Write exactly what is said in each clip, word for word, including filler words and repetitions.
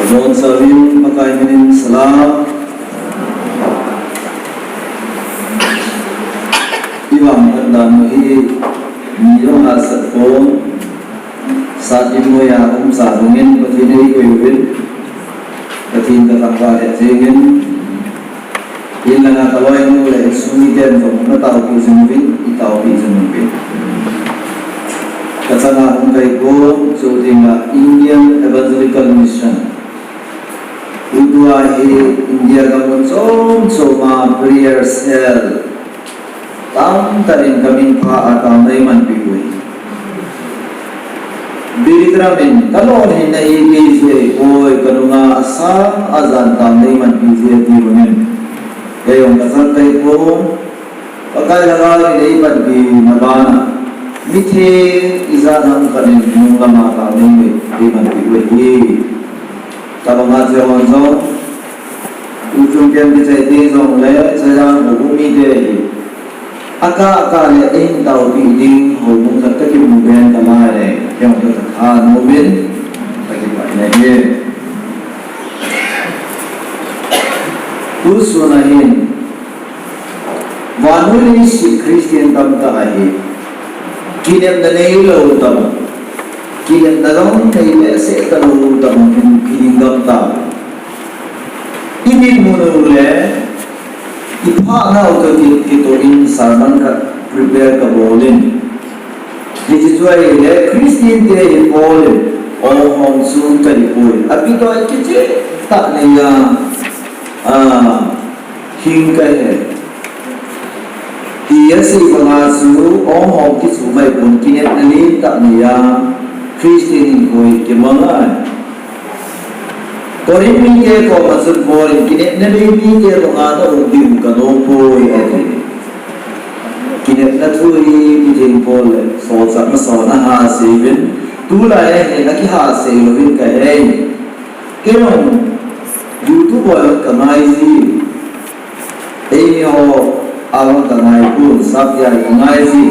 Don Savin, Pakai minin salam. Iwang khat dan hi, niyong ha sat ko, sat in moya um sa dungin, Pathen ei koi uvin, Pathen ka thangvah le jingin, in langa ka loinu le insung miten jong na taopi jing uvin, i taopi jing uvin. Ka changa hung kai ko, chu dinga Indian Evangelical Mission. Tutua hi India gam mun chom chom a prayer cell tamtah in ka min pha a taona eimanpi uve. Bili Ram in ka lolhinna ipi jeh a ahipoi, ka nunga asang ajan taona eimanpi jeh a ti umin. Kei jong ka chang kai pon, Pakai Lhagao in eipanpi na bana, mitheng ijat ham khat in nung lama taona eimanpi uve. Tabang a che hon jong, tuchung pen kichai te jongle, chajang houbung mite hi, akah akah le eihin taopi ding houbung khat kakimu ben kalai le, kei jong ka tha nom in, kakipah in ahi. Tusun a hin, vannoi leiset Christian tamtah ahi, kinepna neilou tabang, kinepna jong nei behseh talou tabang hin kiding gam tauve. I dinmun u le i phatnau toh kitoh in sermon khat prepare kabol in, hiche chu ahile Christian te hi bol in, o hom chu kahipoi, abit a kicheh tah neiya, a, hing kahi. Ti asei banga chu, o hom kichu mai pon, kinepna lentah neiya Christian hinkho hi kimang ahi. Corinth mite koma chun Paul in, kinepna nei mite banga na um diu kanom poi, ati. Kinepna thu hi Pathen Paul le solchah masang a ana hasei uvin, tulai a hin akihasei louvin kahe. Kei jong YouTube a kangai ji. Eimi ho a kangai pon, sapte a kangai ji.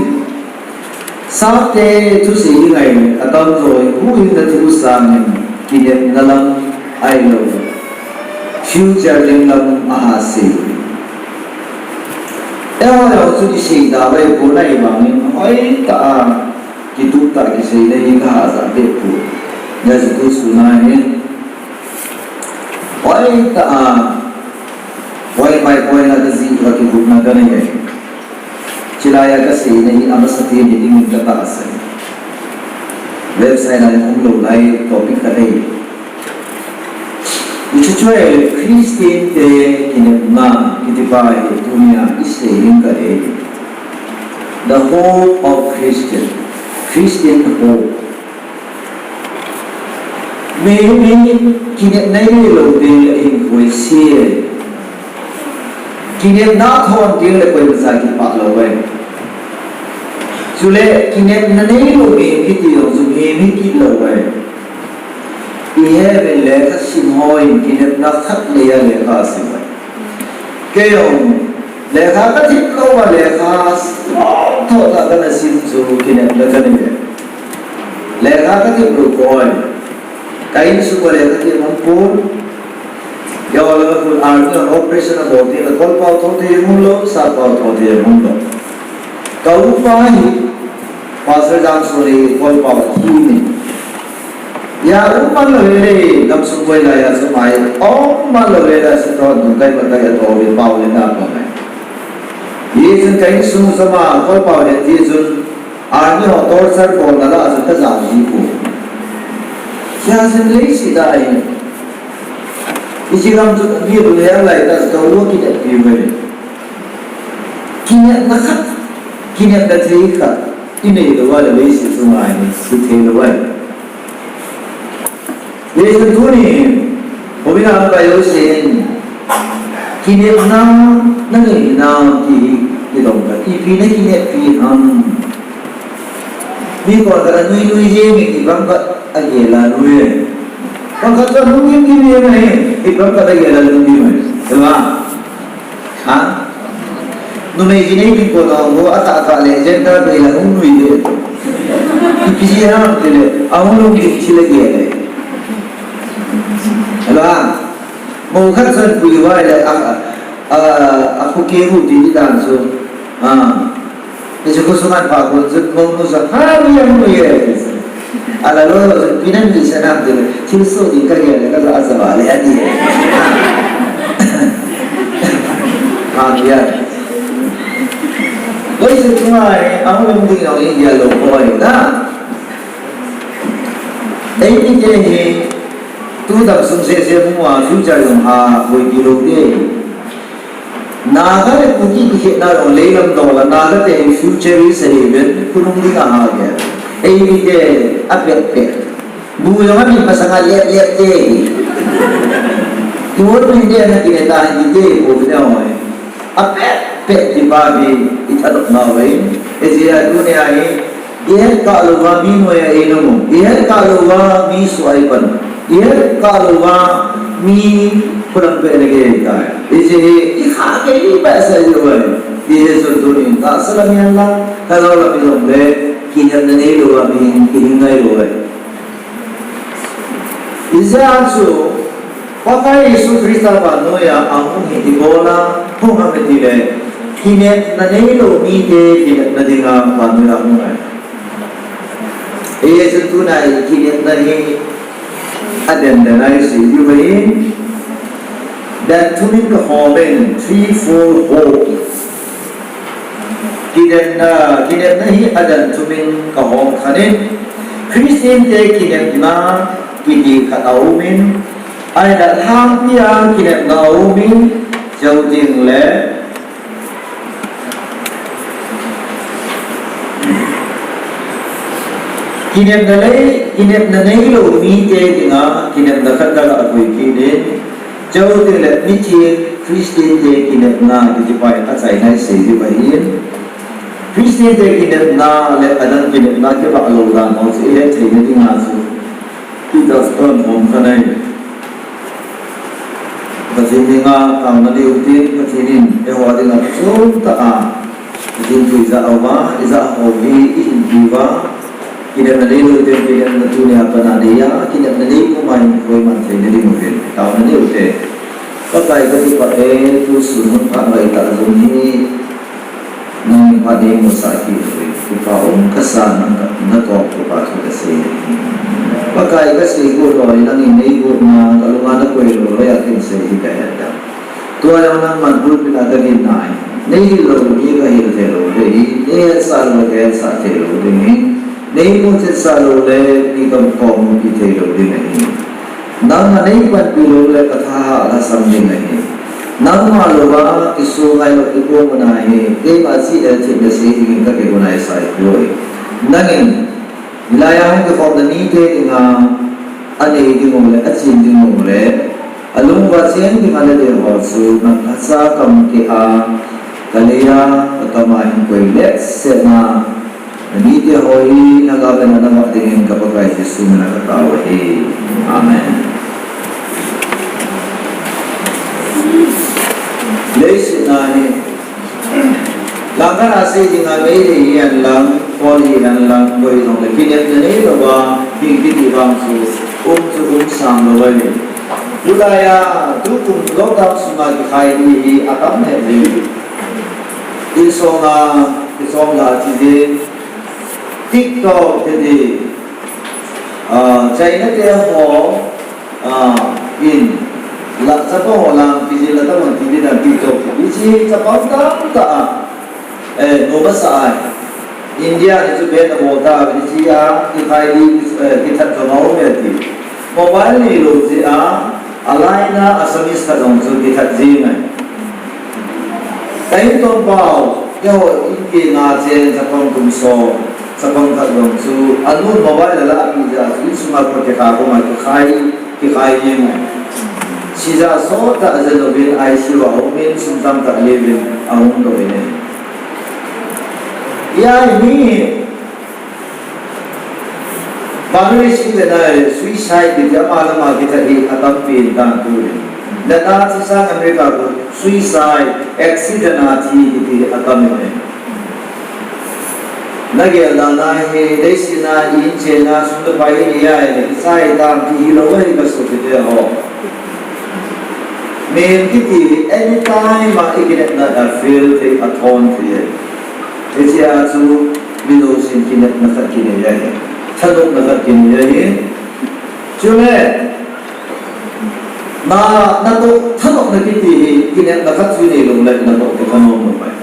Sapte thusei hi ngai atamjo hi huhhingna thu sangin kinepna lam ahilou, future ding lam ahasei. Eiho jong chu kisei da vai pon ahivangin hoitah a kitup tah a kiseina hi kahahsah beh pon. Hijeh chun tusun a hin hoitah a, hoipai poina kajih uva kigotna kanei e. Chulai a kaseina hi amasa teni dingin katahsan. Website a umlou lai topic kanei. Hiche chu ahile Christian te kinepna kiti pa hi tunia isei ding kahi. The hope of Christian, Christian hope. Mihem hi kinepna neilou tengle hinkho hi se. Kinepna athon tengle koimacha kipah lou ahi. Chule kinepna neilou mihem kiti jong chu mihem hi kit lou ahi. Ihet uvin, lekha sim ho in kinepna khat neiya lekha asim ahi. Kei jong lekha kathem louva lekha thotah kana sim chu kinepna kanei e. Lekha kathem lou poi. Ka insung uva lekha them aumpon. Keiho langa khun army hon operation abol tengle kolpao thothem umlou, sappao thothem umlou. Ka upa hi Pastor Jamsonlei kolpao athem in. Hia, um man lou hile, gamsung koi laiya chu mai, um man lou hile, sitoh dungkai makai atoh uve, pao le na pa mai. Hichun ka insung joma kolpao hi ati chun, army ho torture bolna lah a chun kajao ji pon. Hia, chun leiset a hi, hiche gam chu mi lunghel lai tah, ka u kineppi uve. Kinepna khat, kinepna thei khat inei louva le leiset chunga hi suthei lou ahi. Leiset tuni, houin a um kaijouse in, kinepna nanei hinam ti hi kidong kate, ipi nakineppi ham? Mi koi khat anui nui jengin, ipi ham khat agel a nui. Koi khat chu alung gim gim jeng ahi, ipi ham khat agel a lung gim ahi. Hima? Ha? Numei ji nei ding ko nao ho, atah kah le, jeng ta bei la hung nui de. Ipi ji ham tile, ahung lung gim thil agel e. Hello, ah. Mo khat chun pui vai le, a, a, a khu ke u ti di dan chu. Ah. Hichu khu sunga pha khu chu mo nu sa ha ri yang nu ye. Ala lo chu pi nan di sa nam de. Thil so di ka ye le ka la sa ba le a di. Ha ri ya. Loi se tu ai, a hu lam ding nau ni ya lo ko ai na. Eimite hi tu dam sung sese mu a future jong ha boipi lou te. Naga le Kuki kikhetna jong leilam dol a, Naga te hi future is a event, khonung ding a ha ke. Eimite a pet pet. Bu jong a min masang a lep lep te hi. Tuot min te na kine ta hi te ko ne oi. A pet pet ti pa hi i thadoh nau vei. Ijeh a tunia hi, i het kah louva mi noi a ei nom u. I het kah louva mi suh a ei pan. I het kah louva mi khulam peh na gei tai. Ijeh hi, i kha kei behseh jeh uva. Ijeh chun tunin tahsa lam hihen lang, lhagao lam hijongle, kinepna neilou a mi hi, kihing nailou uve. Ijeh chu, Pakai Jesu Christa vannoi a ahung hi ibola hung ham itile, kinepna neilou mite kinepna dinga vannoi a hung ahi. Ijeh chun tuna hi kinepna hi aden den a isei diu ahin, dan thumin kahom in, three fold hope. Kinepna, kinepna hi adan thumin kahom khan in, Christian te kinepna kiti khat aumin, ahinla lhangpia kinepna aumin, chuteng le kinepna lei, kinepna neilou mite dinga kinepna khat kala koi kit in, chuteng le mithi Christian te kinepna kiti pa hi achaina isei diu ahin. Christian te kinepna le adang kinepna kibah lou dan ho chu ihet theina dinga chu. Peter Stone hom kha nei. Pathen dinga taona diu tin, Pathen in eiho dinga chom tah a Pathen thu ija uva, ija ho hi ihin piuva. Kinepna neilou te kinepna tunia pat a neiya, kinepna nei puma hin koiman thei na ding uvin. Taona nei ute. Pakai kakipah e, tusun hun phat ngai tah jong hi. Nangin phat neimusah kit uvin, kipa um kasa, natoh kipa thu kasei. Pakai kasei got lou hi nangin neigot na, kalunga nakoi lou loi a kin sei hi kahet a. Tua jong nangman pulpit a kagin nai. Neihil lou hi kahil thei lou ding hi, neihetsah lou kahetsah thei lou ding hi. Neimu thetsah lou le, neikam khom pi thei lou ding ahi. Nangma neipanpi lou le katha lhasam ding ahi. Nangma louva kisungai lou kikhom u ahi, keima chih le thil nasei dingin kakigel nai sai poi. Nangin, hilai a hung kikhopna mite dinga, anei ding u le, achen ding u le, alung uva cheng dinga nadei ho chu, nalhacha kam keh a, kalei a, kakam a hin koi letseh na, Namite ho hi nagavena navah dingin ka Pakai Jesu mina katao ahi. Amen. Leiset a hi, langkhat a sei dinga Meitei hihen lang, Pawl hihen lang, koi hijongle kinepna neilouva hing kiti vang chu um chu um sang lou ahi. Tulai a, tukum lockdown sunga kikhai ding hi atam lheh jeng. Insung a, insung a chi ding, TikTok kiti, ah, China te ho, ah, in, la, chapang ho lang, kiji la tamang kiti na TikTok kiti chi, chapang tamtah a, eh, nom asa ai. India ni chu ban abol ta, ni chi a, kikhai ding, eh, kithat jong aum e ti. Mobile neilou jeh a, a line a Assamese khat jong chu kithat jeng e. Ka intonpau, keiho in kina chen chapang kum som, chapang khat jong chu, anun mobile ala api jeh a chu, insunga kon kikha koma kikhai, kikhai jeng e. Sija sot tah a jeh uvin I C U a aum in, sum tamtah leuvin ahung doh in e. Hia hi, Bangladesh in le nai suicide kiti ama le ama kithat hi atampi in tan tu le. Nana chi sang America khu suicide, accident a thi kiti hi atam in. Nagel dan a hi, leiset a i-in chen a sum le pai i nei a, i sa i tam ti hilou ahi kasopite ho. Mihem kiti hi anytime a i kinepna a fail thei, a thon thei ahi. Hiche a chu mi jousen kinepna khat kinei ahi. Thanopna khat kinei ahi. Chule, na, natoh thanopna kiti hi kinepna khat chu neilou le natoh toh thanom lou ahi.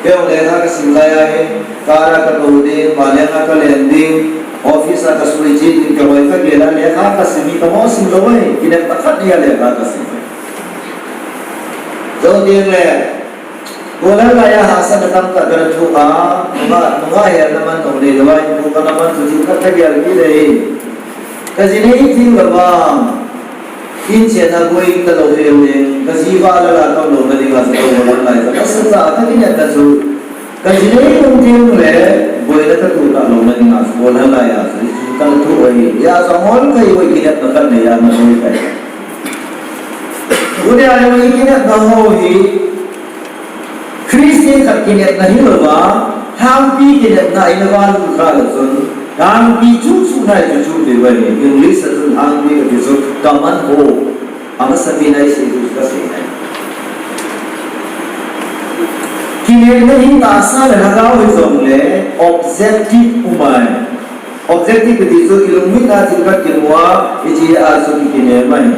Kei jong lekha kasim lai ahi, car a katou ding, vanleng a kalen ding, office a kasui che ding, kei hoi kagel a lekha kasim hi kamo sim lou ahi, kinepna khat nei a lekha kasim ahi. Jou teng le, golhang lai a hahsatna tamtah kana thoh a, nunga, nunga helna man jong neilou a, inkote na man chu chu ka, kagel kit ahi. Kaji nei teng le vang, in chen a boi talou hel ding, kaji vah lal a kamlouna dinga chu golhang lai a, kasatah a kakinepna chu, kaji nei nung teng le, boina katoh talouna dinga chu golhang lai a chu, hichu kana thoh ahi. Hijeh a chu angol kahi, boi kinepna khat nei a, naboi kahi. Tuni a jong i kinepna ho hi, Christian khat kinepna hilouva, lhangpi kinepna ina valut kha le chun, lhangpi chuh chuh nai chu chuh ding ahi, English a chun lhangpi kati chu common hope. Amasapen a isei chu kasei ahi. Kinepna hi tahsa le lhagao hijongle objective um ahi. Objective kiti chu ilungmit a thil khat kimu a, hiche a chu kikinem ahi.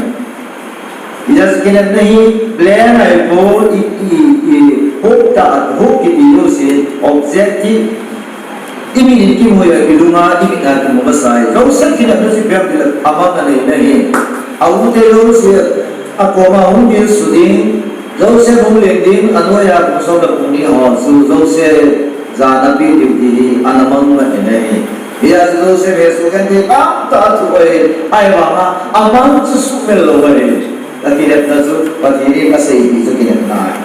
Hijeh a chu kinepna hi plan ahipoi, i, i, i, hope tah, hope kiti jouse, objective. Imit in kimu a, ilung a, imit a kimu masa ahi. Jouse kinepna chu ipi ham itile, amang aneina ahi. A u te jouse, akoma hung kilsu ding, jouse hung leng ding, anoiya kum som le kum ni ho chu, jouse jana pe ding ti hi, ana mang aneina ahi. Hijeh a chu jouse vesu kan ti tamtah athoh ahi, ahivanga, amang chu sumil lou ahi. Akinepna chu Pathen in asei hi chu kinepna ahi.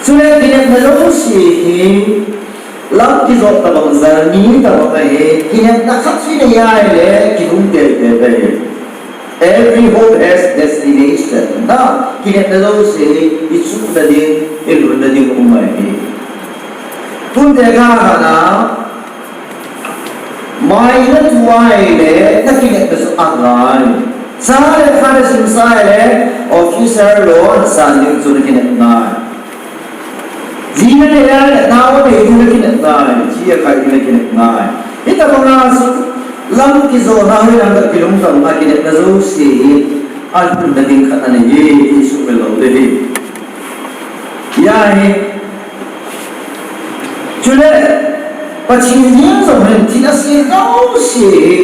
Chule kinepna jouse hi lam kijoh tabang, journey tabang ahi, kinepna khat chu nei ahile kihung teitei ahi. Every hope has destination. Na, kinepna jouse hi ichuhna ding, ilhunna ding um ahi. Tun tekah a, mai natu ahile, nakinepna chu angai. Cha le kha nasimsa ahile, officer lo nasan ding chu nakinepna ahi. Ji nanei ahile, nao nanei ding nakinepna ahi. Ji akhai ding nakinepna ahi. Hitobanga chu, lam kijohna hoilang tah kilungtona kinepna jouse hi, alhunna ding khat anei e, ti sumil lou ding ahi. Hijeh hin, chule, Pathen jeng jong hin thil asei jouse hi,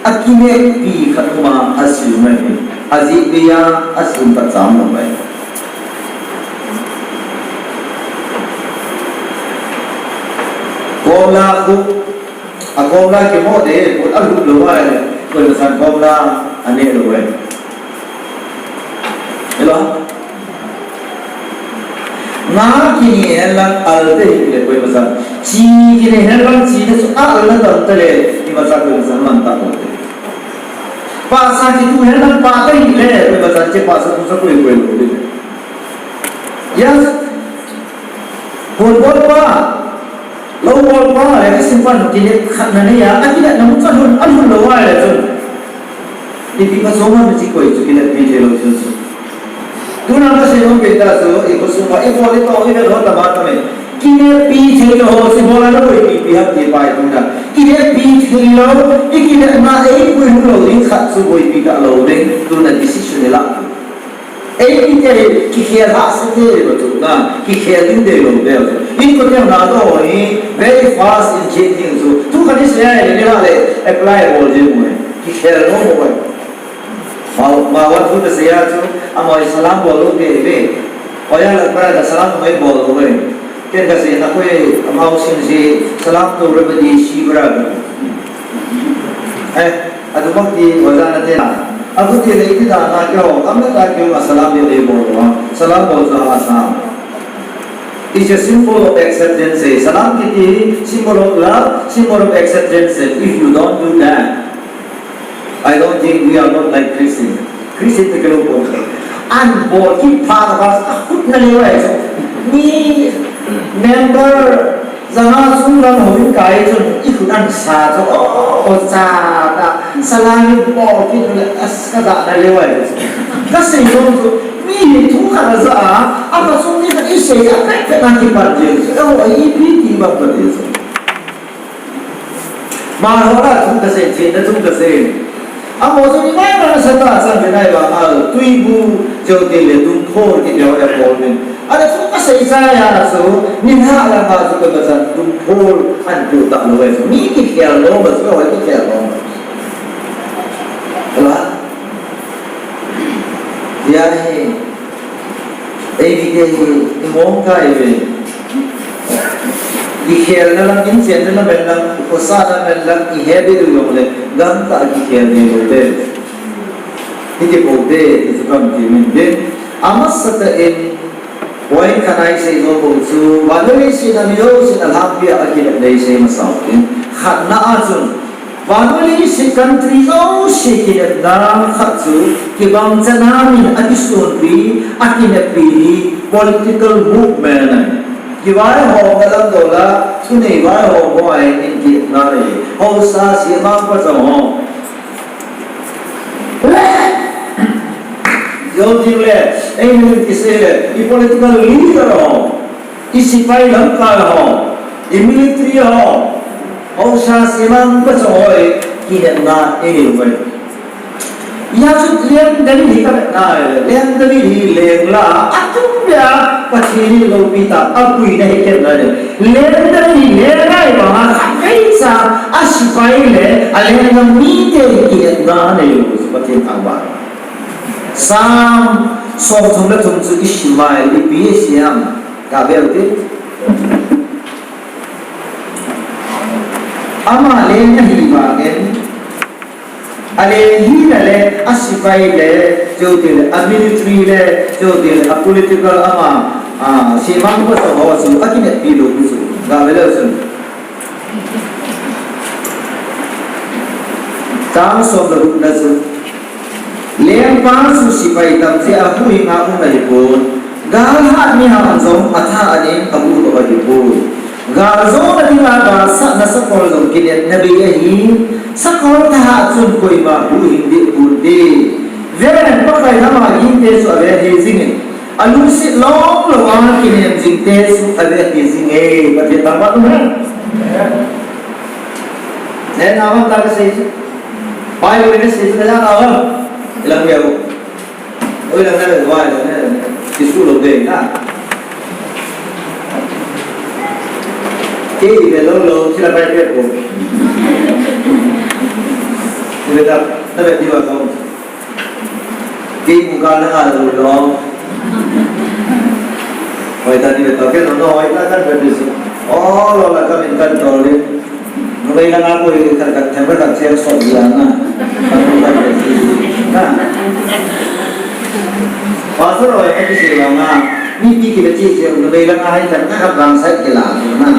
akinepi khat uma asei ahi. Ajeh beiya asei khat cham lou ahi. Komla khu, akomla kimoh ding, khu alut lou ahi, koimasan komla aneh lou ahi. Hello? Nga kine henlang al te hile koimasan. Chi kine henlang chi te chu al na tam tale, imacha koimasan man ta lou te. Pahsa kitu henlang pah te hile, koimasan che pahsa tu sa koi koi lou te. Yes. Football pa. Lou bol pa, le ka simpan kinep khat nanei a, akinepna mun chu alhun, alhun lou ahile chun. Ipi phachom ham hiche koi chu kineppi thei lou chun chu. Tuna kasei nom pen tah chu, i khosung a, i bol i toh, i vet ho tama tama. Kineppi thei lou ho chu bol a naboipi pi ham ti pai tuna. Kineppi thei lou, i kinepna ei puilut lou ding khat chu boipi talou ding, tuna decision i lah. Ei, kei, kikhel hahsa te, va tu na, kikhel ding deilou deu. Inkote na to hi, very fast in changing chu. Tu khat isei a, ni la le, apply bol ding mo. Kikhel lou mo. Ma, ma wan tu kasei a chu, amoi salam bol lou te ve. Oya la para ka salam mo bol lou ve. Ken kasei na koi, amau sin si, salam to re ba di si bra. Eh, Adu bang ti, oja nate na. Adu ti le ti da na kyo, kam na ta kyo, ma salam le le bol wa. Salam bol sa ha sa. It's a symbol of acceptance. Salam kiti, symbol of love, symbol of acceptance. If you don't do that, I don't think we are not like Christian. Christian te kelo bol. An bol ki pha ka bas, a khut na le wa. Ni Member janga sung lam houin kai chun i khut an sa chu, o, o, cha ta, salam i bol kit le, as ka da na le wai. Ka sei jong chu, mi hi thu khat a ja a, a ka sung ni khat i sei a pek pek a kipat jeng chu, o, i pi ti bang ka ti chu. Maho la thu ka sei, thina thu ka sei. Amaho chu ni mai na sa ta, san te nai ba, a, tui bu, cheu te le dum phor ki deu e bol min. A le thu ka sei sa ya chu, ni na la ma chu ka ba san dum phor an pu ta lo e. Mi ki khel lo ma chu, ki khel lo ma. Ala. Ya he. Eimite hi i mong kai ve. I khelna lam, in chenna lam, i khosa lam, i he be u jong le, gam tah a kikhel be u te. Hiti bou te, ti chu kam ti min te. Amasa tah in, point khat a i sei jong bou chu, vannoi leiset a mi jousen alhangpi a kinepna i sei masa u te. Khatna a chun, vannoi leiset country jouse kinepna khat chu, kibang chan a min a kisonpi, a kineppi hi political movement ahi. Kivaihomna lam dola, thunei vaihom ho ahi, in kinepna ahi. Haosa, siamang, pachong ho. Jong jing le, ei min kisei le, i political leader ho. I sepai lamkai ho, i military ho, haosa, siamang, pachong ho, kinepna i nei u ahi. Hijeh chun Liang David hi ka vetna ahi, Liang David hi leng la, a tum pia Pathen in loupi tah a puina hi ka vetna ahi. Liang David hi leng a hi banga khatvei cha a sepai le a lenggam mite hi kinepna nei lou chu Pathen thangvah. Psalm som thum le thum chu i sim a, ipi i sim, ka vel ti. Ama leng ahi vangin, a leng hina le, a sepai le, chutile, a military le, chutile, a political ama, a, siamang pachong ho chu, a kineppi lou chu, ka vel chu. Chang som le gupna chu. Lengpa chu sepai tam jeh a huhhing a um ahipon, gal hat miham jong atha anin ahuhdoh ahipoi. Gal jona dinga galsatna sakol jong kinepna bei ahi, sakol thahat chun koima huhhing deh ponte. Ven, Pakai lama gingte chu ave thei jingin, alungset lom lou a kinem jingte chu ave thei jinge, Pathen thangvah in. Neh na bang ta ka sei chu. Bible ka sei chu na ja na bang. Ilang ya bo. Oi lang na le, wai lang na le. Kisu lou de na. Kei ve lou lou, sila pai pe ko. Ni ve ta, na ve ti ba ko. Kei mu ka na nga lou lou. Hoi ta ni ve ta, ke no, no, hoi ta ka ve ti su. O, lou la ka min kan to le. Numei langa koi khat khat them khat khat cheng sot jia na. Na. Pastor hoi kati sei vanga, mipi kiti cheh cheh, numei langa hai khat khat khat vang sai kila na.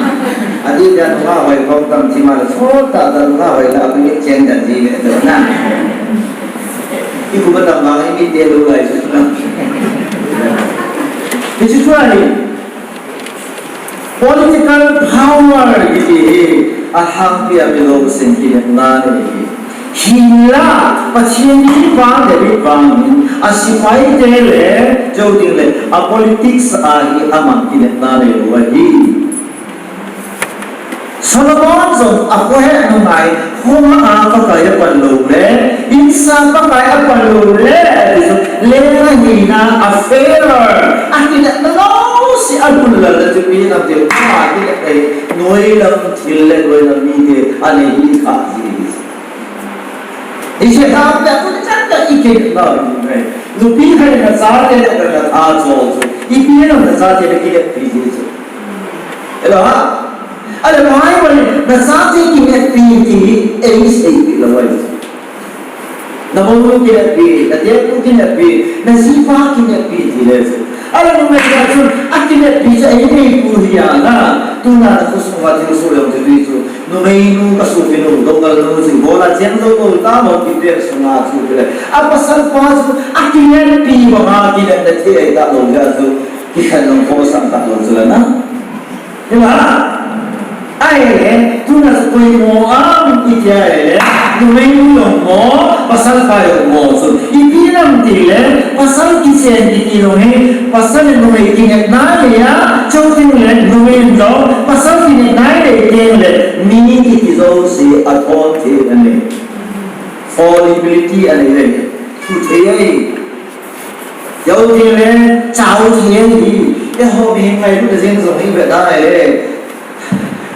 Ati dia nunga hoi kong tam chi ma la sot ta ta nunga hoi la koi cheng dan ji le na. I kum atam vang i mite lou lai su na. Hichu chu ahi. Political power kiti hi alhangpi a mi jousen kinepna nei ahi. Hinla, Pathen in pa David vangin, a sepai te le, jou ding le, a politics a hi ama kinepna nei lou ahi. Solomon jong a khohe nungai, Homa a Pakai a pan lou le, insa Pakai a pan lou le, ati chu, leng ahina a failure, a kinepna jouse a lhun lal le chu ipi ham itile, ama kinepna hi, noilam thil le noilam mite, anei hi kha ji. Hiche ham le, tu ni chan ka i kinepna hi, nupi khat in nachate le na tha chol chu, ipi ham nachate le kineppi ji chu. Hello, ha? Ale, Bible in nachate kineppi ti hi eisei pi lou ahi. Na mounu kineppi, na tepu kineppi, na jipa kineppi ti le chu. Ale, numei a chun, a kineppi chu einei pu hi a na. Tuna na khosung a thilsoh jong chu ti chu. Numeinu, ka sopinu, dongal nu chu, bola cheng jou lou ta mo ti pen sunga chu ti le. A pasal pa chu, a kineppi banga kinepna thei ahi ta lou jeh a chu. Kikhen jong khosang ta lou chu le na. Hila, ahile, tuna chu poimo ham iti ahile, numei jong mo, pasal pa jong mo chu. Ipi ham itile, pasal kichen kiti jong hi, pasal le numei kinepna le a, chuteng le numei jong, pasal kinepna le teng le, mi kiti jouse athon thei anei. Fallibility anei ve. Thu thei ahi. Jou thei le, chao thei ahi. Eiho mi ngailut jing jong hi ve da e.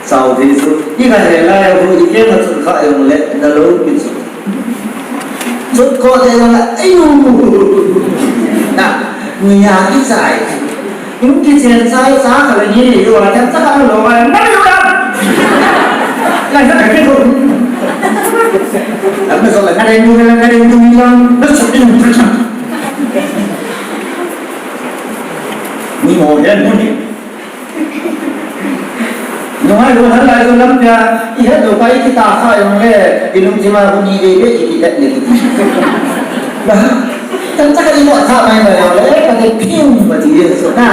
Chao thei chu. I ga he lai hu i keng a chun kha jong le, na lo pi chu. Chut ko de jong le, ayu. Na, mi ya kichai. Yung kichen chai cha ka le ni, yo a cha ka lo ba, na yo da. Lai sa ka ke ko. Lam na so la, na de nu, na de nu, ni lang, na so ni. Ni mo ya nu ni. Nungai lou han lai lou lam pia, i het lou pa i kita kha jong le, i lungthim a bu ni ve ve i kitet le kiti. Ba, tamtah i mo kha mai mai jong le, eh, ka te piu ma ti ve so na.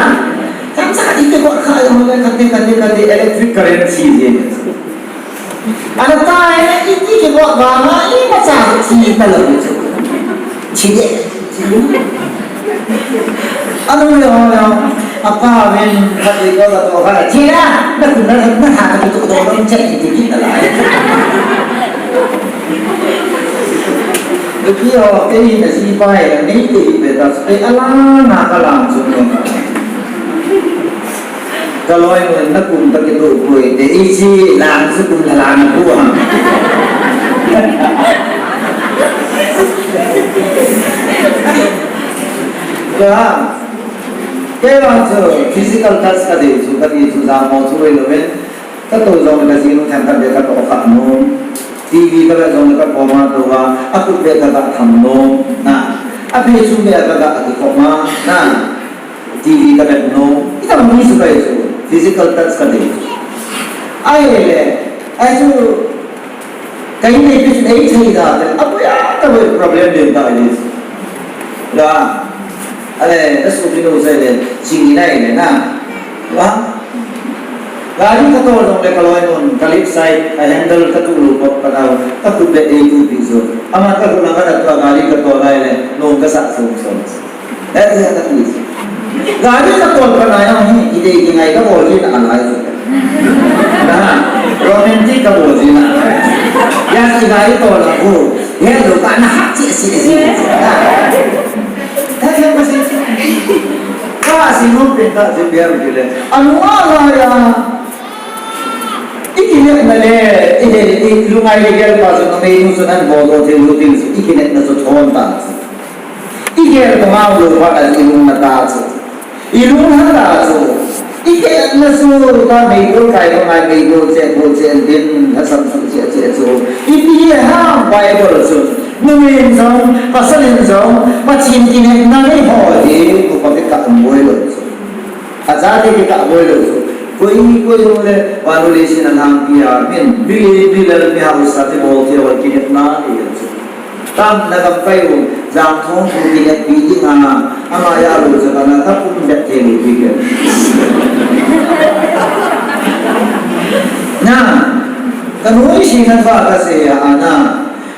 Tamtah i te mo kha jong le, ka te, ka te, ka te electric current si ve. Ana ta e, i ti ke mo ba ma, i ma cha si ta lo. Si de. Anu le ho le ho. Apa ven khat le ko la to kha. Che la. Na ku na na ha ka to to dong che ti ti na la. Ki ho ke ni na si pa e ni te pe ta pe ala na ka lang su ni. Ka loinun na kum ka kitoh poi te, i chi lang chu kum la lang na pu ham. Ka, kei vang chu physical touch ka dei chu, ka ti chu jamo chu rei louvin, ka to jong le ka jinu thang ka be ka to kha nom. T V ka be jong le ka poma to va, a kut be ka ga tham nom. Na, a be chu be ka ga ki khoma. Na, T V ka vet nom, itobang mi chu kahi chu, physical touch ka dei. Ahile, ahi chu, kahi nei pi chu ei thei da, apoya, apoya problem ding ta ahi chu. La, ale, na su pi no se le, ching ni nai le na. La, gari ka tol jong le ka loinun, ka left side, ka handle ka tu lou pop ka dau, ka kut be ei tu pi chu. Ama ka kut na ka da tu gari ka tol lai le, nom ka sa sum sum. Eh, eh, eh, eh. Gari ka tol pa na yang hi, i dei ki ngai ka bol ji na alai. Na, romantic ka bol ji na. Ya si gari tol na ko. Ye lo ka na ha chi si si. Eh, eh, eh, eh. Ka si no pe ka si biar ki le. Anu ala ya. I kinepna le, i le, i lungai le gel pa chu na mei nu chu nan bol lo thil lu thil chu, i kinepna chu thon ta. I gel ko ngau lou pa na i lung na ta chu. I lung na ta chu. I kinepna chu ta mei ko kai ko ngai mei ko che ko che din na sam chu che che chu. I pi ha Bible chu. Numei jong, pasal in jong, Pathen kinepna nei ho hi, ko pa ka boi lo chu. Ajati kikah boi lou chu. Koi, koi jong le, vannoi leiset a nangpi a, min, mi, mi lal mi hausa ti bol ti ho kinepna ti chu. Tamna gam kai u, jang thong u kineppi ding a, ama ya lou chu kana ka pum bet thei lou pi ke. Na, ka nuisat na fa ka sei a na.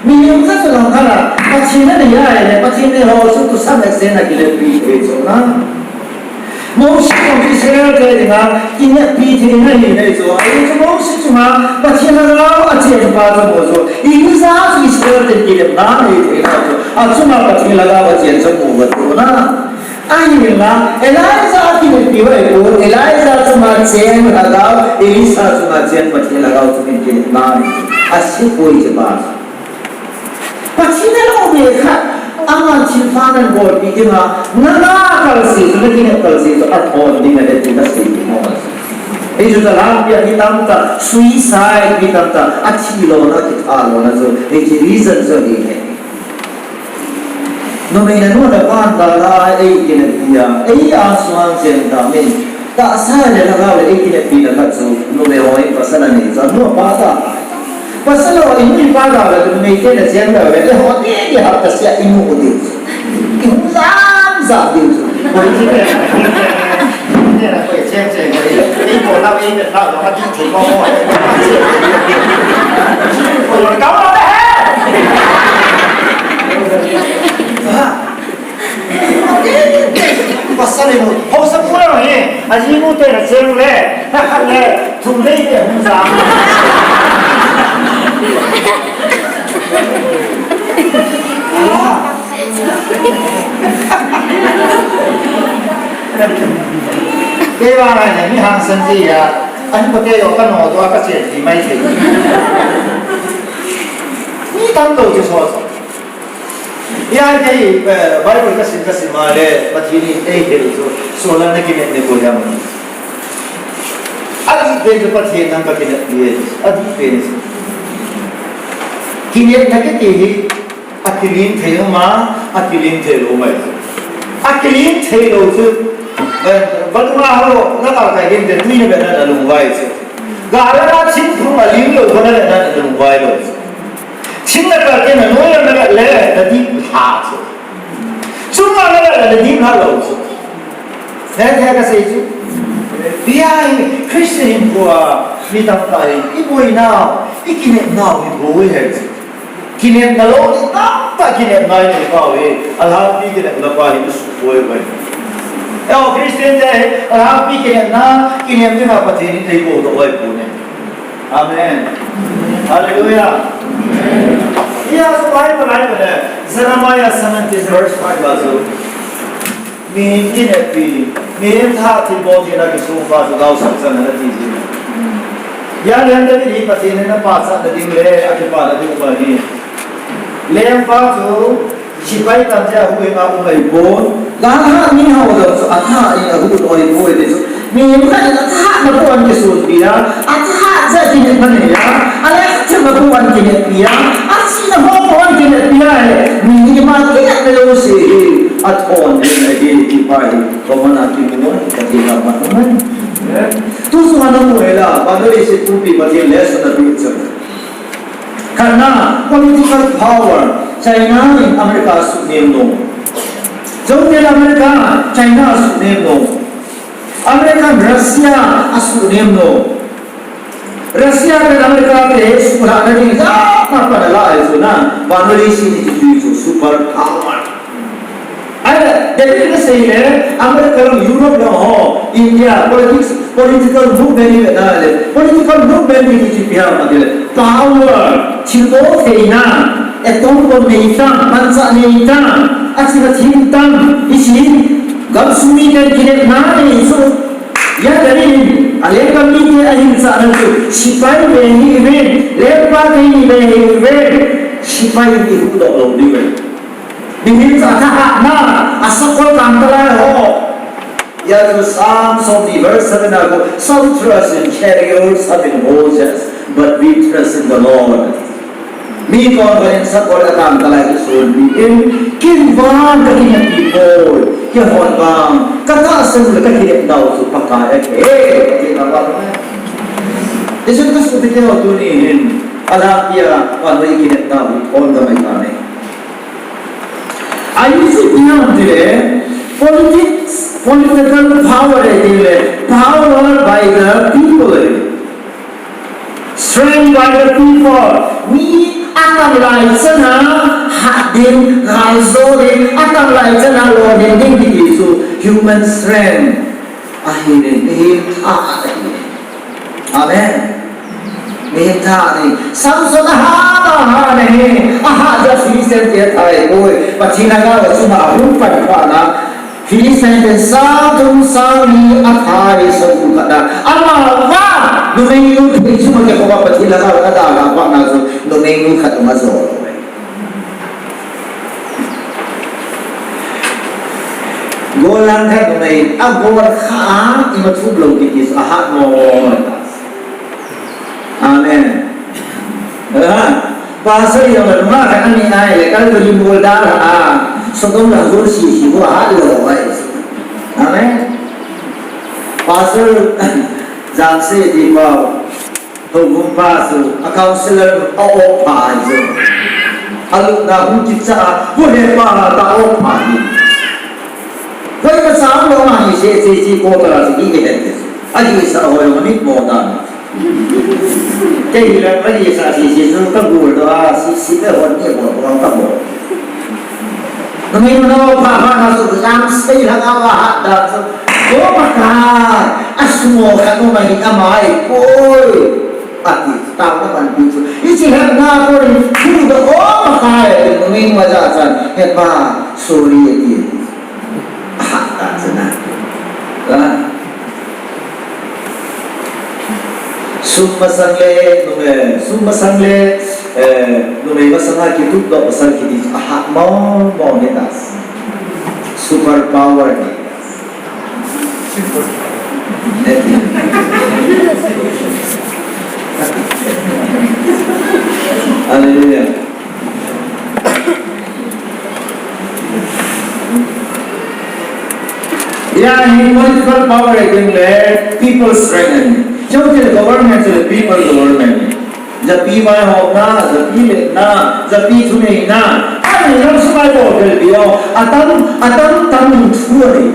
Mihem khat chu lang khat a, Pathen ana hi ahile, Pathen in eiho chu to some extent a kineppi thei chu na. Mosi jong Israel te dinga, kineppi thei in ahi nei chu. Ahi chu Mosi chunga Pathen lhagao achen pa chu mo chu. Elijah chu Israel te kinepna nei thei na chu. Achunga Pathen lhagao achen chu mo chu na. Ahinla, Elijah kineppi vai ko, Elijah chunga chen lhagao, Elisha chunga chen Pathen lhagao chu kinepna nei. Asei poi chu ba. Pathen a lou be khat, ama thilpha nan bolpi dinga, na na kalse chu, na kinep kalse chu, athon ding ahi ti kasei nom. Hichu talang pia mi tamtah, suicide mi tamtah, athi lona, akitha lona chu, hiche reason chu ahi. Numei nanu na pan da la, ei kineppi a, ei a suang chen ta min. Tahsa le lhagao le ei kineppi na khat chu, numei hoi pasal anei chu, nu pa ta. Pasal ho in mi pa ga le numei te na chen ga le, te ho te ke ha ta sia i mu u ding. I hung jam jam ding chu. Hoi chi ke. Pasal ni, hausa pura ni, aji mu te na cheng le, na khat le, thum le te hung sa. Kei vang a ni hang san ti ya, an pa kei o ka no to ka che ti mai ti. Ni tam to che so. Hiya kei, eh, Bible ka sim, ka sim a le, Pathen in ei hil chu, so la na kinem ne ko ya mo. Adih pen chu Pathen nang ka kinem ni, adih pen chu. Kinem na kiti hi, akilim thei lou ma, akilim thei lou ma. Akilim thei lou chu, eh, balung a ho, na ka kai lim te tui na be na na lungvai chu. Ga la na thingphung alim lou ko na be na na lungvai lou chu. Thing na ka ke na noi na le, na dih ha chu. Chunga na le, na dih ha lou chu. He, he ka sei chu. Bia hi Christian hinkho a, mi tamtah in, i boinau, i kinepnau hi boi ahi chu. Kinepna lou, i tamtah kinepna i nei pau hi, alhangpi kinepna pa hi, i sukboi bai. Eo, Christian te hi, alhangpi kinepna, kinem ding a Pathen in ei bol doh bai poi. Amen. Hallelujah. Iya, so Bible, Bible, eh, Jeremiah seventeen verse five also. Mihem kineppi, mihem thahat thilbol theina kisong pa chu gaosap chan ahi ti ji. Iya, David hi Pathen in apachatna ding le akipana ding um ahi. Lengpa chu Sepai tamtah a huhhing a um ahipon, galhat mihao jong chu athahat in ahuhdoh ahipoi ti chu. Mihem khat in athahatna bou ahin kisonpi a, athahat jeh a kinepna nei a, alengthimna bou ahin kineppi a, achihna ho bou ahin kineppi a, mihem a kinepna jouse hi athon ding ahi ti pa hi, koima na kimu a, Pathen a pat umai. Tu sunga namu hela, Bible isi tupi Pathen lesson api chu. Khatna, political power, China in America asuhnem nom. Chuteng le America, China asuhnem nom. America, Russia asuhnem nom. Russia le America te suhlhahna ding jat a pan ala ahi chu na, vannoi leiset ni chu chu super power. Ahile, David in asei le, America lam, Europe lam ho, India, politics, political movement hi vena le, political movement hi chu ipi ham ati le, power, thilbol theina, atom bomb nei tam, manchah nei tam, aching athim tam, hiche, gamsung miten kinepna nei chu, ya David in, alenggam mite ahinsahna chu, sepai ve hih uvin, lengpa kei ni ve hih uvin, sepai in ihuhdoh lou diu ve. Mihem chu athahatna, asakol kangtalai ho. Hia chu Psalm seventy verse seven a kon, "Some trust in chariots, some in horses, but we trust in the Lord." Mi kon kon in sakol a kangtalai kisonpi in, kei vang kakineppi poi, keihon vang, katahsan le kakinepnau chu Pakai ahi. He, Pathen a vang. Hichun kasopi teho tuni hin, alhangpi a, vannoi kinepnau hi, on ka mai ta ne. Ahi chu ipi ham tile, politics, political power e tile, power by the people e. Strength by the people. Mi atam lai chan a hat ding, gal jo ding, atam lai chan a lolhin ding kiti chu human strength ahi ne, mihem thahat ahi ne. Amen. Mihem thahat ahi. Samson ahat, ahat ahi. Ahat jeh a Philistine te athahat poi. Pathen a gao chunga ahung pan phat na. Philistine ten sang thum sang li athat, sang thum khat na. Amavang numei nu phei chunga kikhop a Pathen a gao adalha phat na chu numei nu khat um ajo. Gollhang khat numei, agol kha a, ima thup lou kiti chu ahat mong mong. Amen. Ha? Pastor jong nungah khat ani ahile, Calvary Mall dalha a, Sodom lang gol sisi ho ahat lou ahi. Amen. Pastor Jangse Dipao. Houbung pa chu, a councillor a-op pha ahi chu. Alupna hung kicha a, hu he pa ta op pha hi. Koima cha umlou ahi Che, che, che, ko ta, che, ki, ke, ke. A, ki, sa, ho, yo, mi, mo, ta. Kei hi la, ka, ki, sa, che, che, chu, ka, gu, do, a, si, si, ka, hon, ni, bo, bo, ka, bo. Numei numei pa pa na su jam sei la ka wa ha da su. Ko pa ka, a su mo ka no ma hi a mai koi. A ti, ta na man pi su. I chi ha na koi, ku da o pa ka e, numei ma ja sa, he pa, sorry e ti. Ha, ta sa na. Ha? Sum masang le, numei, sum masang le, eh, numei masanga kitup doh pasal kiti chu ahah mong mong ahi ta. Super power ahi ta. Hallelujah. Hia hi political power ahi le people strength ahi. Chujou chule government chule people government. Japi vaihomna, japi letna, japi thuneina. Ahi lam sunga bol bel pi o. Atam, atam tam in thu ahi.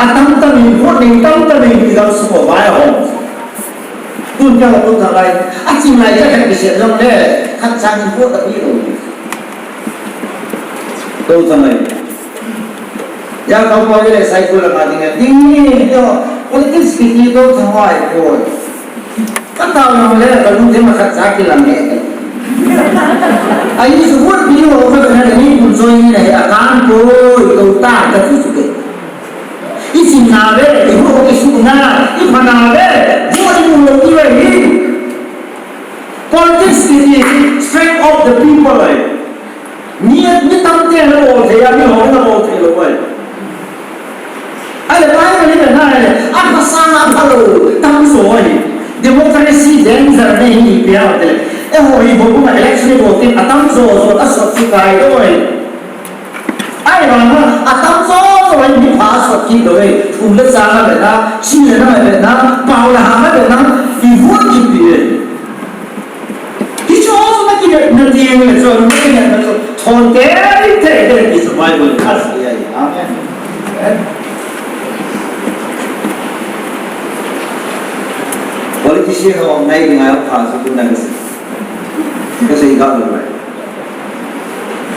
Atam tam in thu nei, tam tam in pi lam sunga vaihom. Tun ka tu ta lai. Aching lai ka ka kise jong le. Khat chang in thu ta pi lo. Tu ta lai. Hia kau pa le sai ko la ka ding, ding ni to, politics kiti to thang wai ko. Ka tao na le ka lungthim a khat cha kilang e. Ahi chu vote pi ho ka na ni kun choi ni na he a kan ko, to ta ka chu chu ke. I chin na ve, i ho ki su na, i pha na ve, vote i mu lo i ve hi. Politics kiti hi strength of the people ahi. Mi, mi tamte na bol thei a, mi ho na bol thei lou ahi. Ahile Bible hi na ahile, a pha sang a pha lou, tamjo ahi. Democracy danger ahi ipi ham itile. Eiho hi bol kuma election hi bol tin, atamjo jo asot chu kai lou ahi. Ahivanga, atamjo jo hi mi pha asot kit lou ahi. Thum le chang a ve na, sin le nam a ve na, pao le ham a ve na, i vote kit pi ahi. Hiche ho chu na kinepna ding le chu, na kinepna chu thon tei tei tei ti chu Bible in asei ahi. Amen. Politician ho ngai ding a pha chu tuna kasei. Kasei ga lo.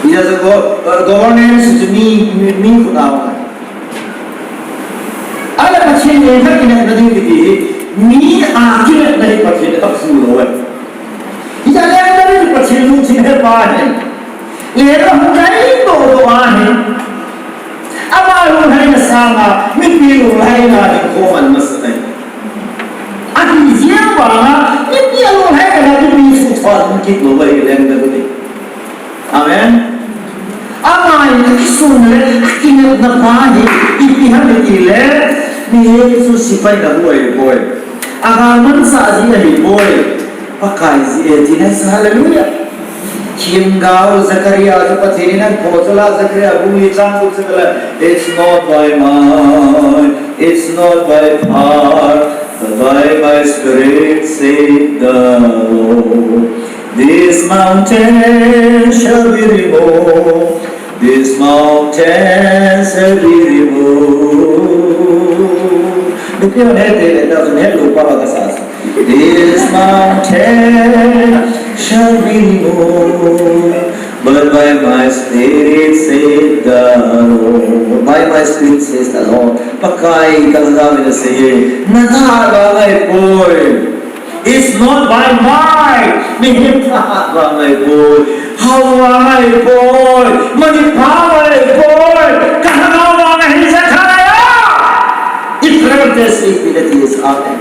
Ijat chu go-, governance chu mi, mi, mi khut a um. Ahile Pathen ngen khat kinepna ding kiti hi, mi a kinepna hi Pathen in atahsan lou ahi. Hijeh a le Pathen lungthim he pa ahi. Lenggam hung kai doh doh ahi. Ama lunglhaina sanga mipi lunglhaina hi khoman masa ahi. Ahi jeh vanga mipi a lunglhaina mipi suhthot kit lou ahi lenggam hi. Amen. Ama in akisun le akinepna pa hi ipi ham itile, mihem chu sepai na hu ahipoi. Agalmansah ji ahipoi. Pakai ji ahi tina sa, hallelujah. Themgao Zechariah chu Pathen in ahin phondoh a, Zechariah bung li chang gup chu la, it's not by might, it's not by power, but by my spirit, saith the Lord. This mountain shall be removed. This mountain shall be removed. Mipi hon he te le ta, hon he lou pa ba ka sa sa. This mountain shall be removed, but by my spirit, saith the Lord. By my spirit, says the Lord. Pakai ka Lhagao in asei e. Na thahat vang ahipoi. It's not by might. Mihem thahat vang ahipoi. Hao vang ahipoi. Manipha vang ahipoi. Ka Lhagao vang ahi, Zechariah. If Reverend says it, it is amen.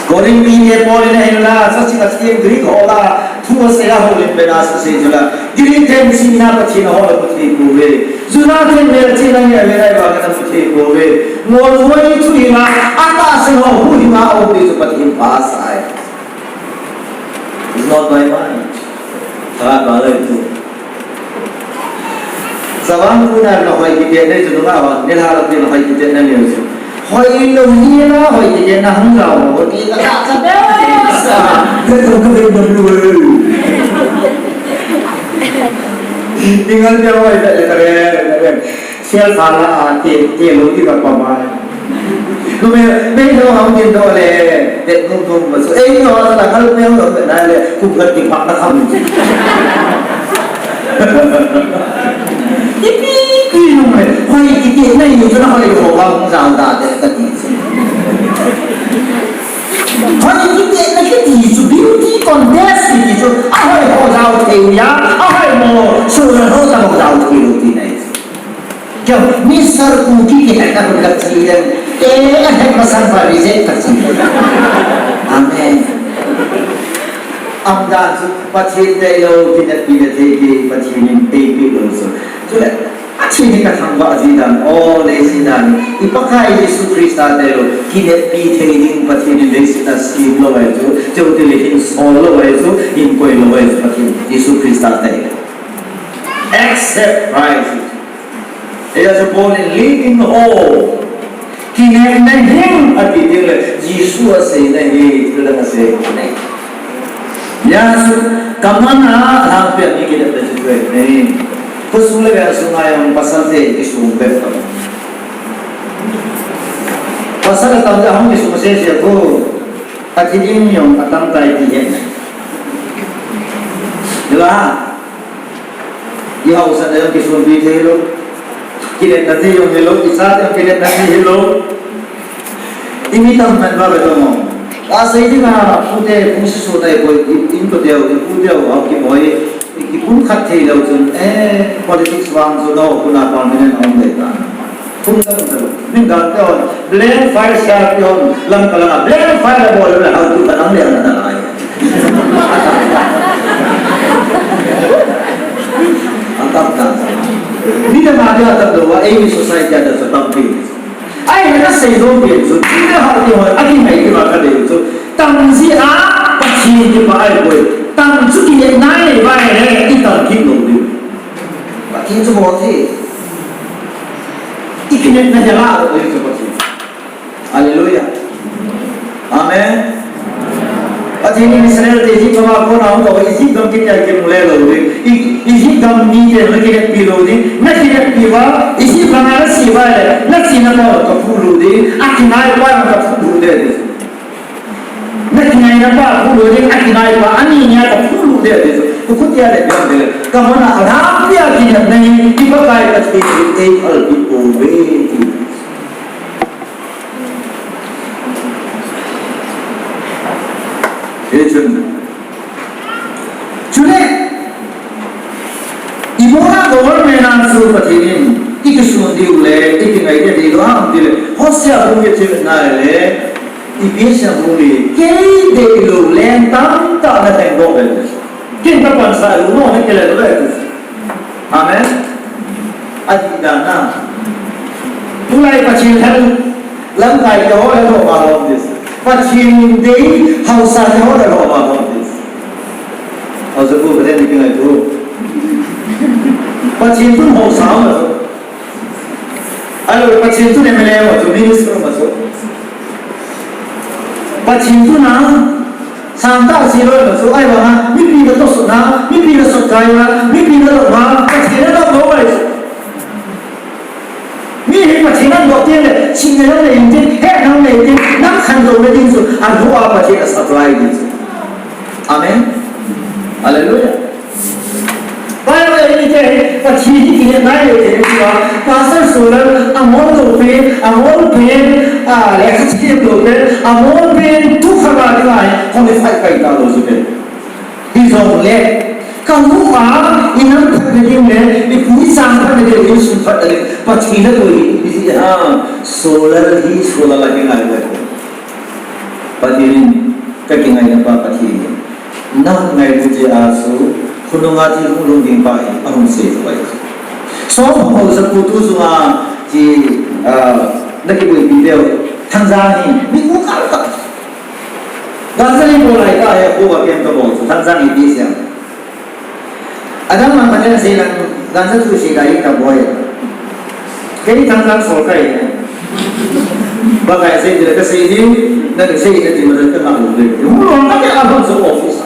Korin mite Paul in ahin la, sa sing a sing Greek ho la, thu asei a houlim pen a asei chu la, Greek te miching na Pathen a hol a Pathen pouve. Juda te mel ching na nge ve nai va ka Pathen pouve. Ngol hoi thu hi ma, atahsan ho hu hi ma, o te chu Pathen pha sa ahi. It's not by might. Thahat vang ahi tu. Chavang tuna na hoi kiti nei chu nunga vang, nilhah lou ti na hoi kiti na nei chu. Hoi lou ni na hoi kiti na hung lou, hoi ti ka ta cha be sa. Ka tu ka be dam lu. Tingal dia hoi, le kare, kare. Sial sala, ti, ti lo, ti ka pa ma. Lu me, me lo, ham tin do le, te nu nu ma so. Ei, lo, sa kal me lo, na le, ku ka ti pa na kam. Ti pi, pi, lu me. Hoi, ti, ti, na, yu, na, hoi, ho, ba, sa, da, te, ka ti. Hoi, kiti, na kiti chu beauty contest kiti chu, ahoi ho jao thei u ya, ahoi mo, solar ho jao thei u ti nai. Kya, Mister Kuki kihetna hun ka chi le, eh, ahet masang pa reject ka chi. Amen. Amdan chu, Pathen te lo, kineppi na thei ki, Pathen in ei pi lo so. Chule, Pathen hi ka thangvah ji dan, o, le ji dan, i Pakai Jesu Christa te lo, kineppi thei ding Pathen in leiset a sem lou ahi chu, chutile hin sol lou ahi chu, hin koi lou ahi chu, Pathen Jesu Christa te. Except Christ. He has born in living hope. Kinepna hing ati ding le, Jesu aseina hi, thil dang asei nei. Hijeh chun, ka mana, alhangpi a mi kinepna chu thei nei. Khosung le veng sunga jong pasal te kisung bep ta. Pasal atam te ahung kisung sese khu. Athi ding jong atam tai ti he. Diba? I haosa te jong kisunpi thei lou. Kinepna te jong hilou, i chate jong kinepna te hilou. I mi tam man ba be to mo. Asei ding a, pute, pung sisu tai boi, i, in ko teu, i pu teu, hao kiboi, i kipun khat thei lou chun, eh, politics vang chu no, puna permanent hung dei ta. Pung ta, pung ta. Min gal teu, blank file siam teu, lam ka lam, blank file la bol le, hao tu ka lam le, na, na, na. Atam ta. Ni da ma dia ta do, eh, society a da sa tampi. Ahi, na sei lou pi chu, chule hao ti ho, akingai ti va ka dei chu. Tam ji a, Pathen kipa ahi boi. Tam chu kinepna nei va le, i tam kit lou diu. Pathen chu bol thei. I kinepna hi la, bol chu Pathen. Hallelujah. Amen. Pathen in Israel te Egypt gam a kona hung tah uva Egypt gam kiti a kimu le lou ding. I, Egypt gam mite na kineppi lou ding. Na kineppi uva, Egypt gam a na che uva le, na chena pa ka phu lou ding. Akingai pa ka phu lou ding. Na kingaina pa phu lou ding, akingai pa, ani nia ka phu lou ding. Khu khu tia le biang ding. Ka mana alhangpi a kinepna hi, i Pakai Pathen in ei phalpi pouve. Hichun. Chule, i bona government a chu Pathen in, i kisun diu le, i kingai diu ham ti le, Hosea bung kichim na le, Ephesians bung li, kei deilou leng tamtah na theng doh ve. Ken ka pansa lou mo, na kile lou ve. Amen. Ati dan a. Tulai Pathen hel, lamkai te ho le ho ba ho this. Pathen dei, haosa te ho le ho ba ho this. Haosa bu ka den ni kingai tu. Pathen tu haosa ho le ho. Alo, Pathen tu M L A ho tu, minister ho tu. Pathen tu na, Sangtah a si loi ma chu, ahivanga, mipi na tosot na, mipi na sotkai na, mipi na lou na, Pathen na lou lou ai. Mi hi Pathen na lou teng le, chihna jong nei teng, hetna jong nei teng, na khantou na ding chu, alou a Pathen a supply ding chu. Amen. Hallelujah. Bible in iti hi, Pathen hi kinepna nei le ti hi a, Pastor Solar, amol lou pen, amol pen, a, lekha chim lou pen, amol pen, tu kha ba ding a, qualified pai ta lou chu pen. Hijongle, ka mu a, i nam phat na ding le, i pu i chang phat na ding, i sun phat na ding, Pathen na lou hi, i ti ha, Solar hi, Solar la kingai le. Pathen in, ka kingaina pa Pathen in. Na ngailu jeh a chu, khonung a thil hung lhung ding pa hi, ahung sei chu ahi. Sawm ho sa khu tu sunga, chi, ah, na kiboipi deu, Thangjang hi, mi ku kal kal. Ganja hi bol lai ka he, khu a kem ka bol chu, Thangjang hi ti siam. Adang mang khat in asei lang, ganja chu sei lai ka boi. Kei Thangjang sol kai. Ba kai sei ti la ka sei ni, na ka sei na ti ma ka ma lu de. Mu lo ka ke a hon so office.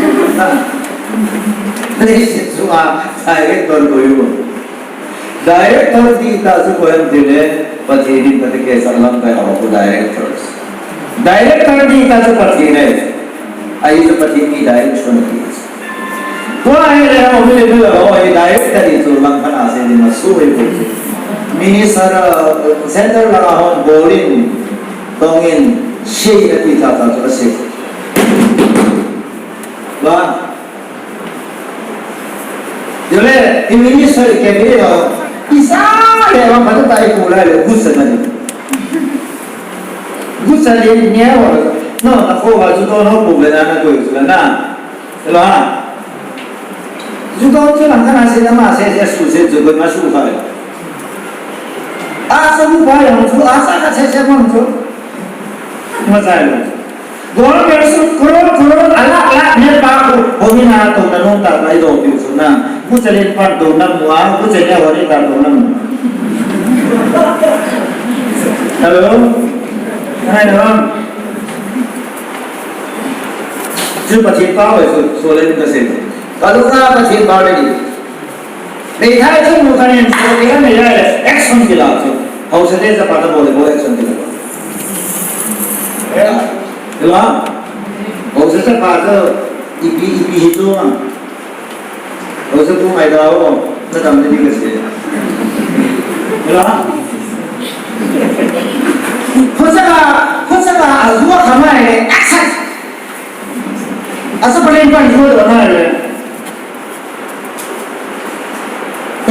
Ni si chunga director koi u. Director ti ta chu koi ham tile, Pathen in Pathen ke sa lam kai ho ku directors. Director ti ta chu Pathen e. Ahi chu Pathen in direction ti. Tua hi le ho mi le mi le ho hi director ti chu lang khat a se ni ma su hi ku. Minister, uh, center la ho bolin tongin si na ti ta ta chu se. Ba. Jole, i minister ke ni lo. Isa le wa ma ta i ku la le gusa na ni. Gusa le ni wa. No, na ko wa ju to no ku le na na ko ju na. Lo ha. Ju to ju na kana se na ma se se su se ju ko ma su ka le. A sa bu ba ya ju a sa ka se se ma ju. Ma sa lo. Government su crore crore a lakh lakh ne pa ko, homi na to na nong ta pai do piu su na. Bu chalen pan to na mua, bu chalen hori ta to na mua. Hello? Hai na. Ju Pathen pa wai su, su le ka se. Ka lu na Pathen pa le ni. Meithai chun nu khan in, so kila meithai le, action kila chu. Haosa te chapa ta bol le bol action kila. Ya. Kila. Haosa chapa chu, ipi, ipi hi chu ma. Haosa tu ngai da o, na dam ni ka se. Kila. Haosa ka, haosa ka, a zuwa kama e, action. Asa palen pan zuwa da na le.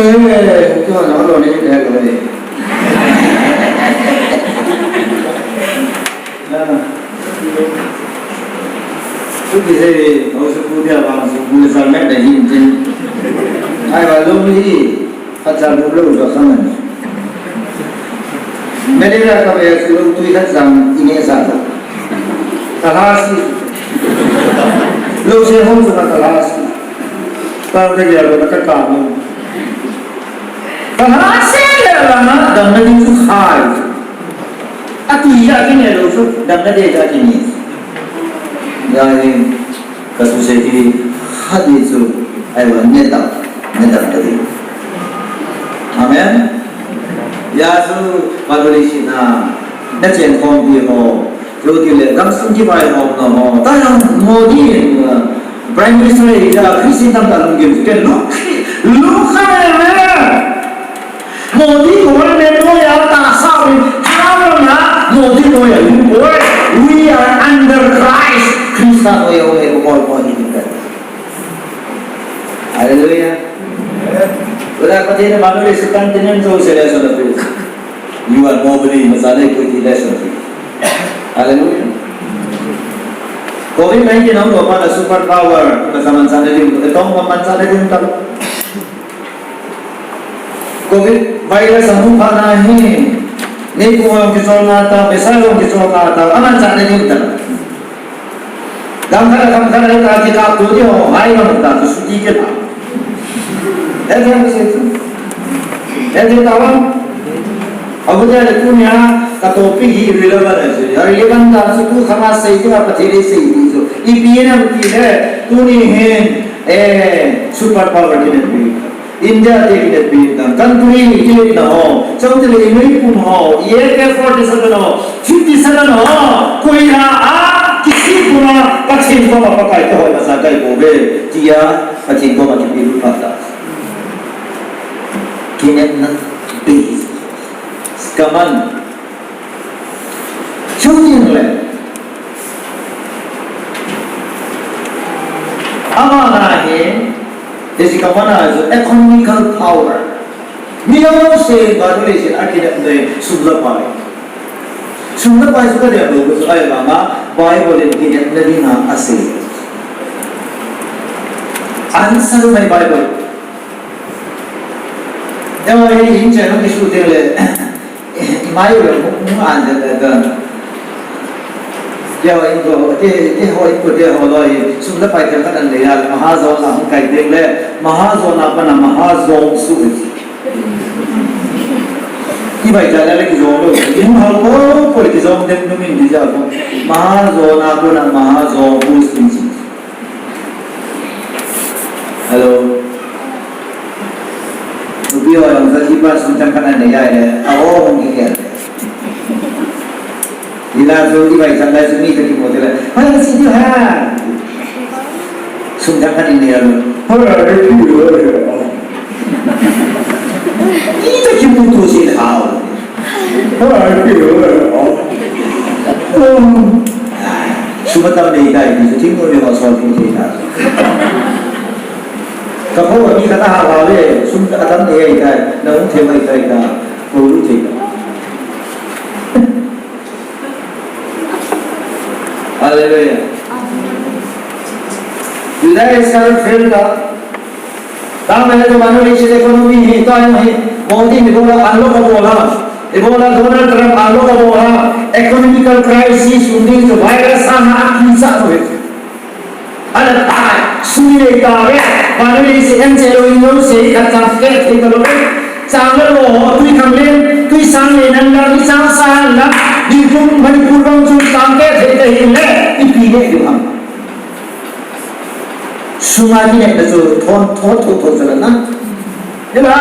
Eh, tu na lo ni de lo ni. Na. Tu di se, haosa pu dia bang su, bu sa me da hin jin. Ai ba lo ni. Khat jam lou lou jo kha man. Malaria ka ve chu lou tui khat jam i neh sa lou. Ka lha si. Lou se hong chu ka lha si. Ka ve ya lou ka ka mo. Ka lha si le la na dam na ding chu khai. A tui ja ki neh lou chu dam na de ja ki neh. Ya ni. Ka thusei hi, khat ni chu, ahi vang, neh tah, neh tah ka ti. Amen. Ya chu, Bible i sim na, na chen khom pi ho, chu ti le, gamsung kivaikhom na ho, ta jong Modi, uh, Prime Minister hi, ja, Christian tam ta lung kim chu, ken lung, lung kha le le. Modi government noiya tahsa uvin, thanom a Modi noiya lungpoi. We are under Christ. Christa noiya um e, Paul, Paul hi ding ka. Hallelujah. Wala Pathen in manu le Satan tinen jo se le so na pe. You are nobody, masale koi ti le so. Hallelujah. Covid nineteen ang dopa na super power, na saman sa na din, itong maman sa na din talo. Covid virus a hung phat na hi, neipu hung kicholna tah, Messiah hung kicholna tah, aman chah na ding tah. Gam khat a gam khat a ta kikapto ding ho, hai gam ta chu suti kila. Hethei sei chu. Hethei tah vang. Abu dia le tunia ka topic hi relevant ahi. Relevant tah chu tu khama sei ding a Pathen in sei ding chu. Ipi ham ti le, tuni hin, eh, super power kinem pi. India te kinem pi, country kinem na ho, chau te le inui pum ho, A K forty-seven ho, fifty-seven ho, koi ha a, kisi pum a, Pathen koma Pakai te ho, masa kai bou ve, tia, Pathen koma kipe lut phat ta. Kinem na base. Kaman, Shooting le. Amana hi, hiche kaman a chu economical power. Mi jouse Bible in akinep ding sum le pai. Sum le pai chu kadem lou chu ahi vanga Bible in kinepna dinga asei. Answer my Bible. Ewa hi hin chen hung kisu teng le. Imai u le hung an de de de. Ewa in ko te te ho in ko te ho loi. Sum le pai te khat an le ya. Mahajon a hung kai teng le. Mahajon a pana mahajon su. Ibai ja le kijong lou. In hal ko ko kijong dem nu min di ja ko. Mahajon a pana mahajon bu sin sin. Hello. Ba sum chang khat anei a le, a o hung kigel. Hila chu i vai chang lai chu mi ka kimu te le, "Hoi, ka si diu ha." Sum chang khat in nei a le, "Hoi, ka si diu ha." I ka kimu tu si le hao. Hoi, ka si diu ha. Sum atam nei tai, ti chu thim nu le ho sol tu si ta. Ka kho mi ka ta ha le, sum atam nei tai, na hung thei mai tai ta, ko lu thei ta. Hallelujah. Juda Israel fail ta. Tang le to manu le economy hi to hi. Modi ni bola unlock bola. Ibola Donald Trump unlock bola. Economical crisis, undin to virus ana akisa to. Ana tai, sum nei tave, vannoi leiset en chelou in jouse khat chang keh thei talou. Chang le lo ho, tui khang len, tui sang le nan lang, i chang sang lang, Bikung Manipur bang chu chang keh thei ta hile, ipi neh diu ham. Sum a kinepna chu thon, thon, thon, thon, thon, na. Hila,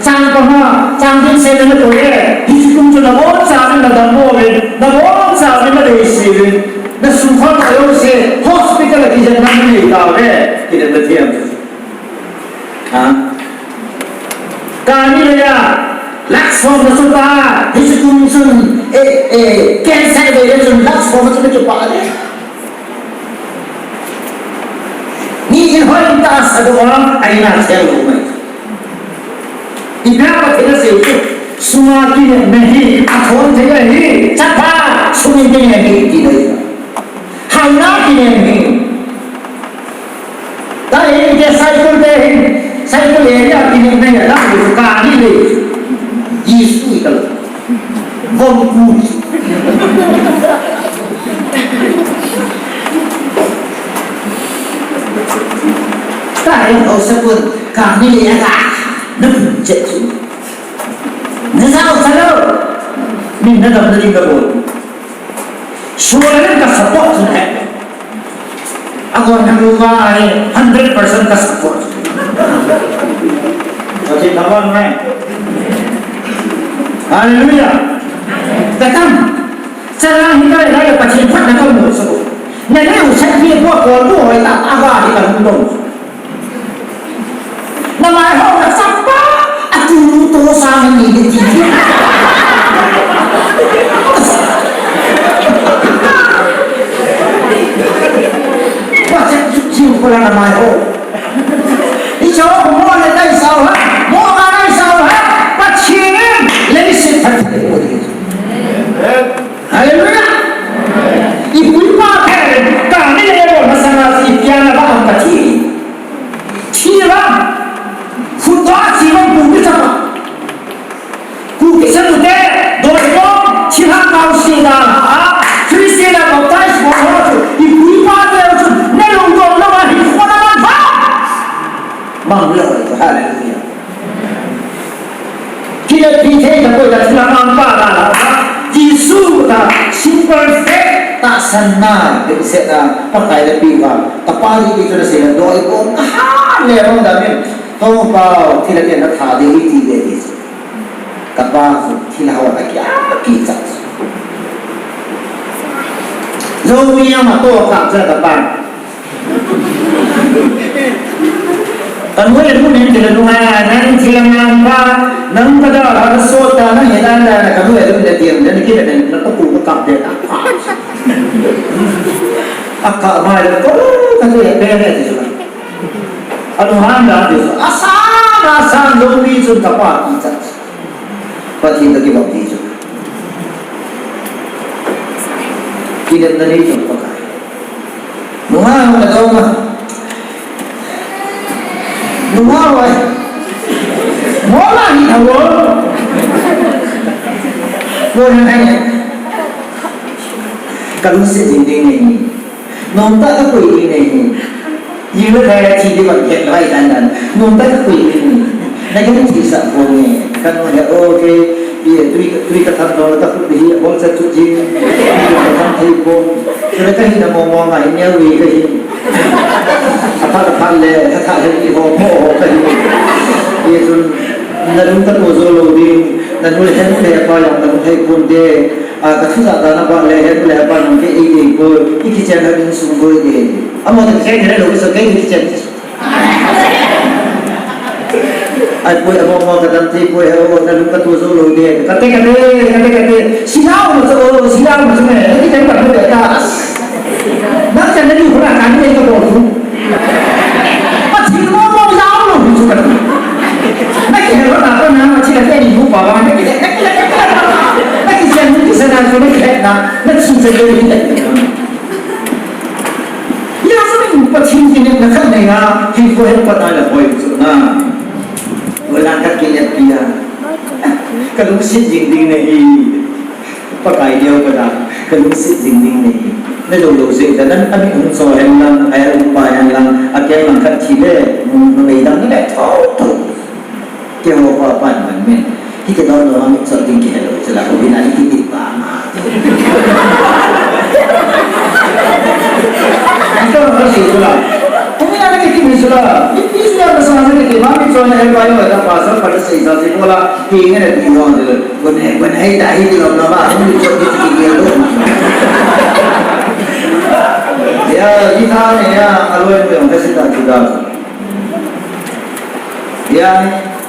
chang panga, chang ding se na to ye, hiche kum chu nabonchauvin nadam uvin, nabonchauvin nadei se uvin, nasum khol jouse, hospital a kijen na nei tauve, kinepna thiam. Ha? Kani le ya, lakh som na chu pa, hiche kum chun, eh, eh, cancer vei le chun lakh som na chu na kipa le. Mi in hoi in ta sa doh a, a in a chel lou mai. Ipi a Pathen asei chu, sum a kinepna hi, athon thei ahi, chapa, sum in kinem hi, ti dei. Haina kinem hi. Ta hi, te cycle te hi, cycle area kinepna hi, la, ka ni le. Jesu i kal. Vom ku. Ka heng ho sa pun, ka ni le ka, na pun chet chu. Na sao sa lo. Min na dam na ding ka bol. Sual ka support chu he. Ako na lu ka ai, hundred percent ka support. Pathen thangvah ngai. Hallelujah. Ka tam. Chana hi ka le ka Pathen phatna ka mu so. Na ne u sat pi ko ko ko hoi ta aga hi ka lu. Na mai ho na sap pa, a tu lu to sa ni ni ti. Wa se tu ti ko la na mai ho. I cho mo na dai sao ha, mo ka dai sao ha, Pathen le mi se phat ko. Hallelujah. Ipi pa phe, ka ni le bol masanga si piana ba am ka thi. Thi ba. Khu to thi ba ku ki sa ba. Ku ki sa tu te, do mo, thi ha ka u si da ha. Christian a baptize mo ho tu. Ipi pa te tu. Ne lo do lo ma hi ko na ba. Mang le, hallelujah. Kile pi thei ta koi ta thila mang pa la la. Jesu ta simple faith tahsanna, dingsetna, Pakai le pi va. Tapa ji ki tu na se na doi ko. Aha, le rong da min. To pa, thila ke na tha de ti de ti. Tapa su thila wa ta kya ki cha. Zo mi ya ma to ka cha tapa. Ka nu le nu nen ti le nu ha, nang ti le nang ba, nang ka da ha ka so ta, nang he dan da, ka nu le nu le ti, nang ki le nang ka pu ka kap de ta. A ka ma le ko, ka ti le pe ne ti su. A nu han da ti su. A sa, a sa, lo mi sun ka pa ti cha. Pathen toh kibang ti chu. Kinepna nei chu Pakai. Nungah ho na dong a. Nungah ho. Mo la hi tha wo. Mo na hai. Ka lungset ding ding nei. Nomtah ka koi ding nei. Jing le kai a thi ding bang het lai dan dan. Nomtah ka koi ding nei. Na kan thi sa ko nei. Kan mo he okay. Ye tui tui ka tham dong ka khu hi bol sa chu jing. Ka tham thei ko. Ka ka hi na mo mo ngai ne wi ka hi. Ka pha ka pha le ka tha he ki ho ho ka hi. Ye tun Na lung ka to jou lou ding, na nu le, henu le hepa jong ka lung hei pon te, a, ka thu ja ta na ba le, henu le hepa nang ke ei dei ko, i kichen na ding sum ko i dei. Amo ta kichen na lou so ke kichen. Ai poi amo mo ka dam thei poi he o, na lung ka to jou lou ding. Ka te ka te, ka te ka te. Si na o, si na o, si na o, ne. Kichen ka te ta. Na kichen na ni ko na ka ni ka bol tu. Pathen mo mo jao lou chu ka ti. Na kihel na pa na ma chi ka te ni mu pa ba na ki. Na kichen ni kisa na chu na kihe na, na chu che ni. Ya sa min Pathen kine na khat nei na, hinkho he pa na la hoi chu na. Wala ka kine pia. Ka lungset jing ding nahi. Pakai leo ka da, ka lungset jing ding nahi. Na jou lou jeh a, nan a min hung cho hen lang, a hung pa hen lang, a keng lang khat thi le, nu, numei dang ni le, tho, tho. Keiho pa pan man min. Hiti don don a min cho ding kihe lou, chula ko bina hiti ti pa ma. Ito na si chula. Kung ina na kiti mi chula. Iti chula na sa na kiti ma mi cho na el pa yo ta pa sa pa sa sa si bola. Ti nge na ti no de. Kone, kone, hei ta, hei ti lom lom a, hung ti chot ti ti ti lo. Ya, i tha ne ya, a loi mo yong kasi ta ti da. Ya,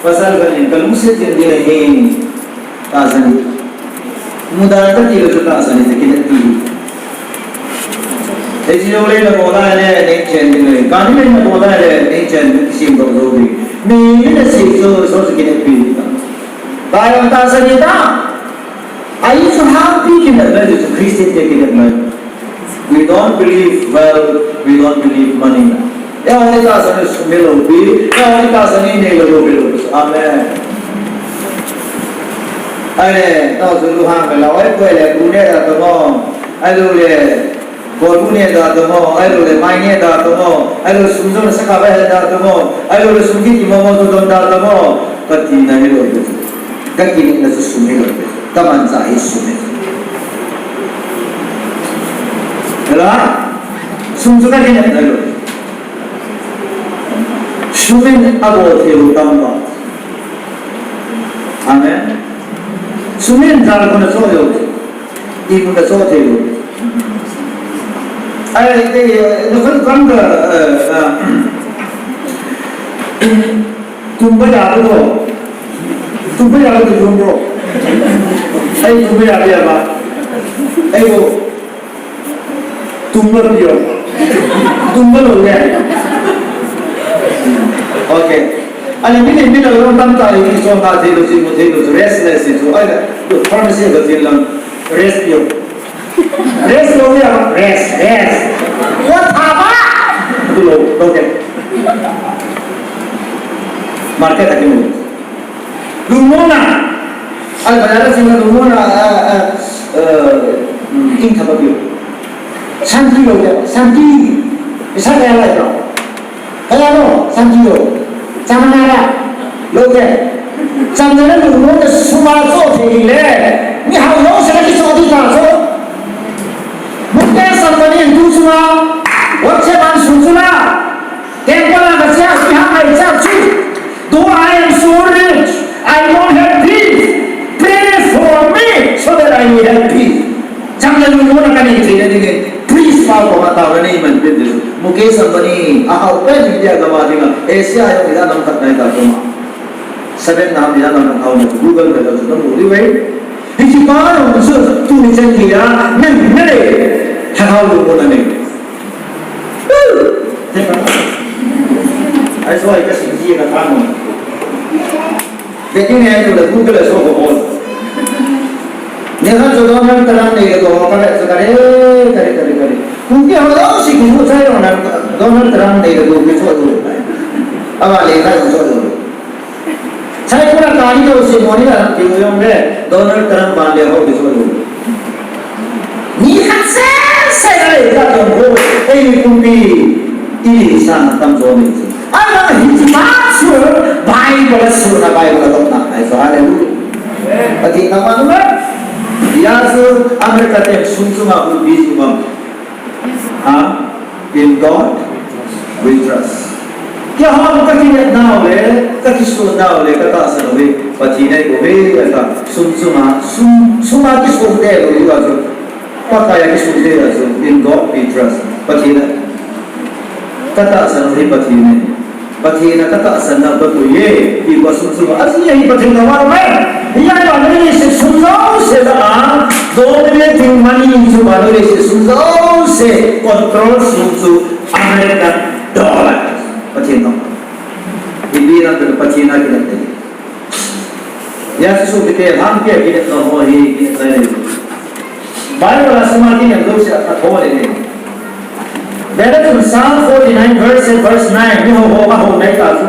pasal ka ni, ka lungset din din hi, ta san. Muda ka ti lo ta san ni, ta ki na ti. Hei ti lo le na bola le, ne chen din le. Ka ni le na bola le, ne chen din, si do do din. Mi ni na si so, so ki na ti. Tayo ta sa kita. Ahi chu hangpi kinepna chu Christian te kinepna. We don't believe wealth, we don't believe money. Eiho ni tahsan in sum hilou pi, eiho ni tahsan in nei lou hilou pi. Amen. Ahile, tahsan lu hang la, oi, koi le, bu ne da to mo. Ahilou le, Kol bu ne da to mo, ahilou le mai ne da to mo, ahilou sum jong sakha ba he da to mo, ahilou le sum kiti mo mo to don da to mo. Ka tina hilou pi. Ka kinepna chu sum hilou pi. Ka manchah hi sum hi. Hela? Sum chu ka kinepna hilou. Sum in abol thei u tam ba. Amen. Sum in jal kona cho hilou. Ibu ka cho thei lo. Ai, eh, eh, no kan kan ka, eh, eh, tumba ya lo. Tumba ya lo tumba. Ai, tumba ya ya ba. Ai, wo. Tumba pio. Tumba lo ya. Okay. Ani mi ni mi na lo tam ta ni so na thei lo si mo thei lo restless si so. Ai, to pharmacy ka thei lo. Rest yo. Rest lo ya, rest, rest. What haba? Lo, lo ke. Market a kimo. Lungmona. Al bazar a sing lungmona, ah, ah, eh, king thaba yo. Santi lo ya, santi. Isa kaya la yo. Kaya lo, santi lo. Chang na la. Lo ke. Chang na la lo ke suma so ke le. Ni hao lo se ki so di ta so. Mukesh Ambani tu suma. Wa che ban su sula. Temple a ka cha ki ha ai cha chu. Though I am so rich, I don't have peace. Pray for me so that I may have peace. Chang le lungmona ka nei thei na ding e. Please, pa ko ma ta ka nei man pe de. Mukesh Ambani, a hao pe ni dia ka ma ding a. Asia a jong ida nam khat nai ta ko ma. Seven nam ida nam khat hao na Google pe ta chu nam ri wei. Hichi pa jong chu tu ni chen ki ya, men, men le. Tha hao lungmona nei. Ai so ai ka sing ji ka ta mo. Beting ne ai tu le Google so ko bol. Nekha chu Donald Trump nei le ko ka le sa ka le, ka le, ka le, ka le. Kuki ho lo si ki hu sa yo na Donald Trump nei le ko ki so lo. Ava le ka so lo. Sai pura kani lo si mo ni la ki yo le Donald Trump ban le ho ki so lo. Ni khat seh seh a le ka jong ho, ei kumpi, i sang tam jo ni. Ama hichi pa chu, Bible a chu na Bible a dot na, ai so hallelujah. Ati na ma nu ma. Ya chu America te sum chu ma bu bi chu ma. Ha? In God we trust. Keiho kakinepnau le, kakisunnau le, katahsan u hi Pathen ahi bouve, ati. Sum chunga, sum, sum a kisuh tei lou diu ahi chu. Pakai a kisuh tei ahi chu, in God we trust. Pathen a katahsan u hi Pathen ahi. Pathen a katahsan nau katui e, ti pa sum chunga. Ajeh hi Pathen a vang mai. Hiya vannoi leiset sum jouse a, dominating money chu vannoi leiset sum jouse control sum chu American dollar. Pathen a. Ipi lam Pathen a kinep tei. Jesu Christa hangin kinepna ho hi, kinepna hi. Bible a sum a kinep jouse a, atho le le. Vele chun Psalm forty-nine verse eight, verse nine, miho ho, aho nai ta chu.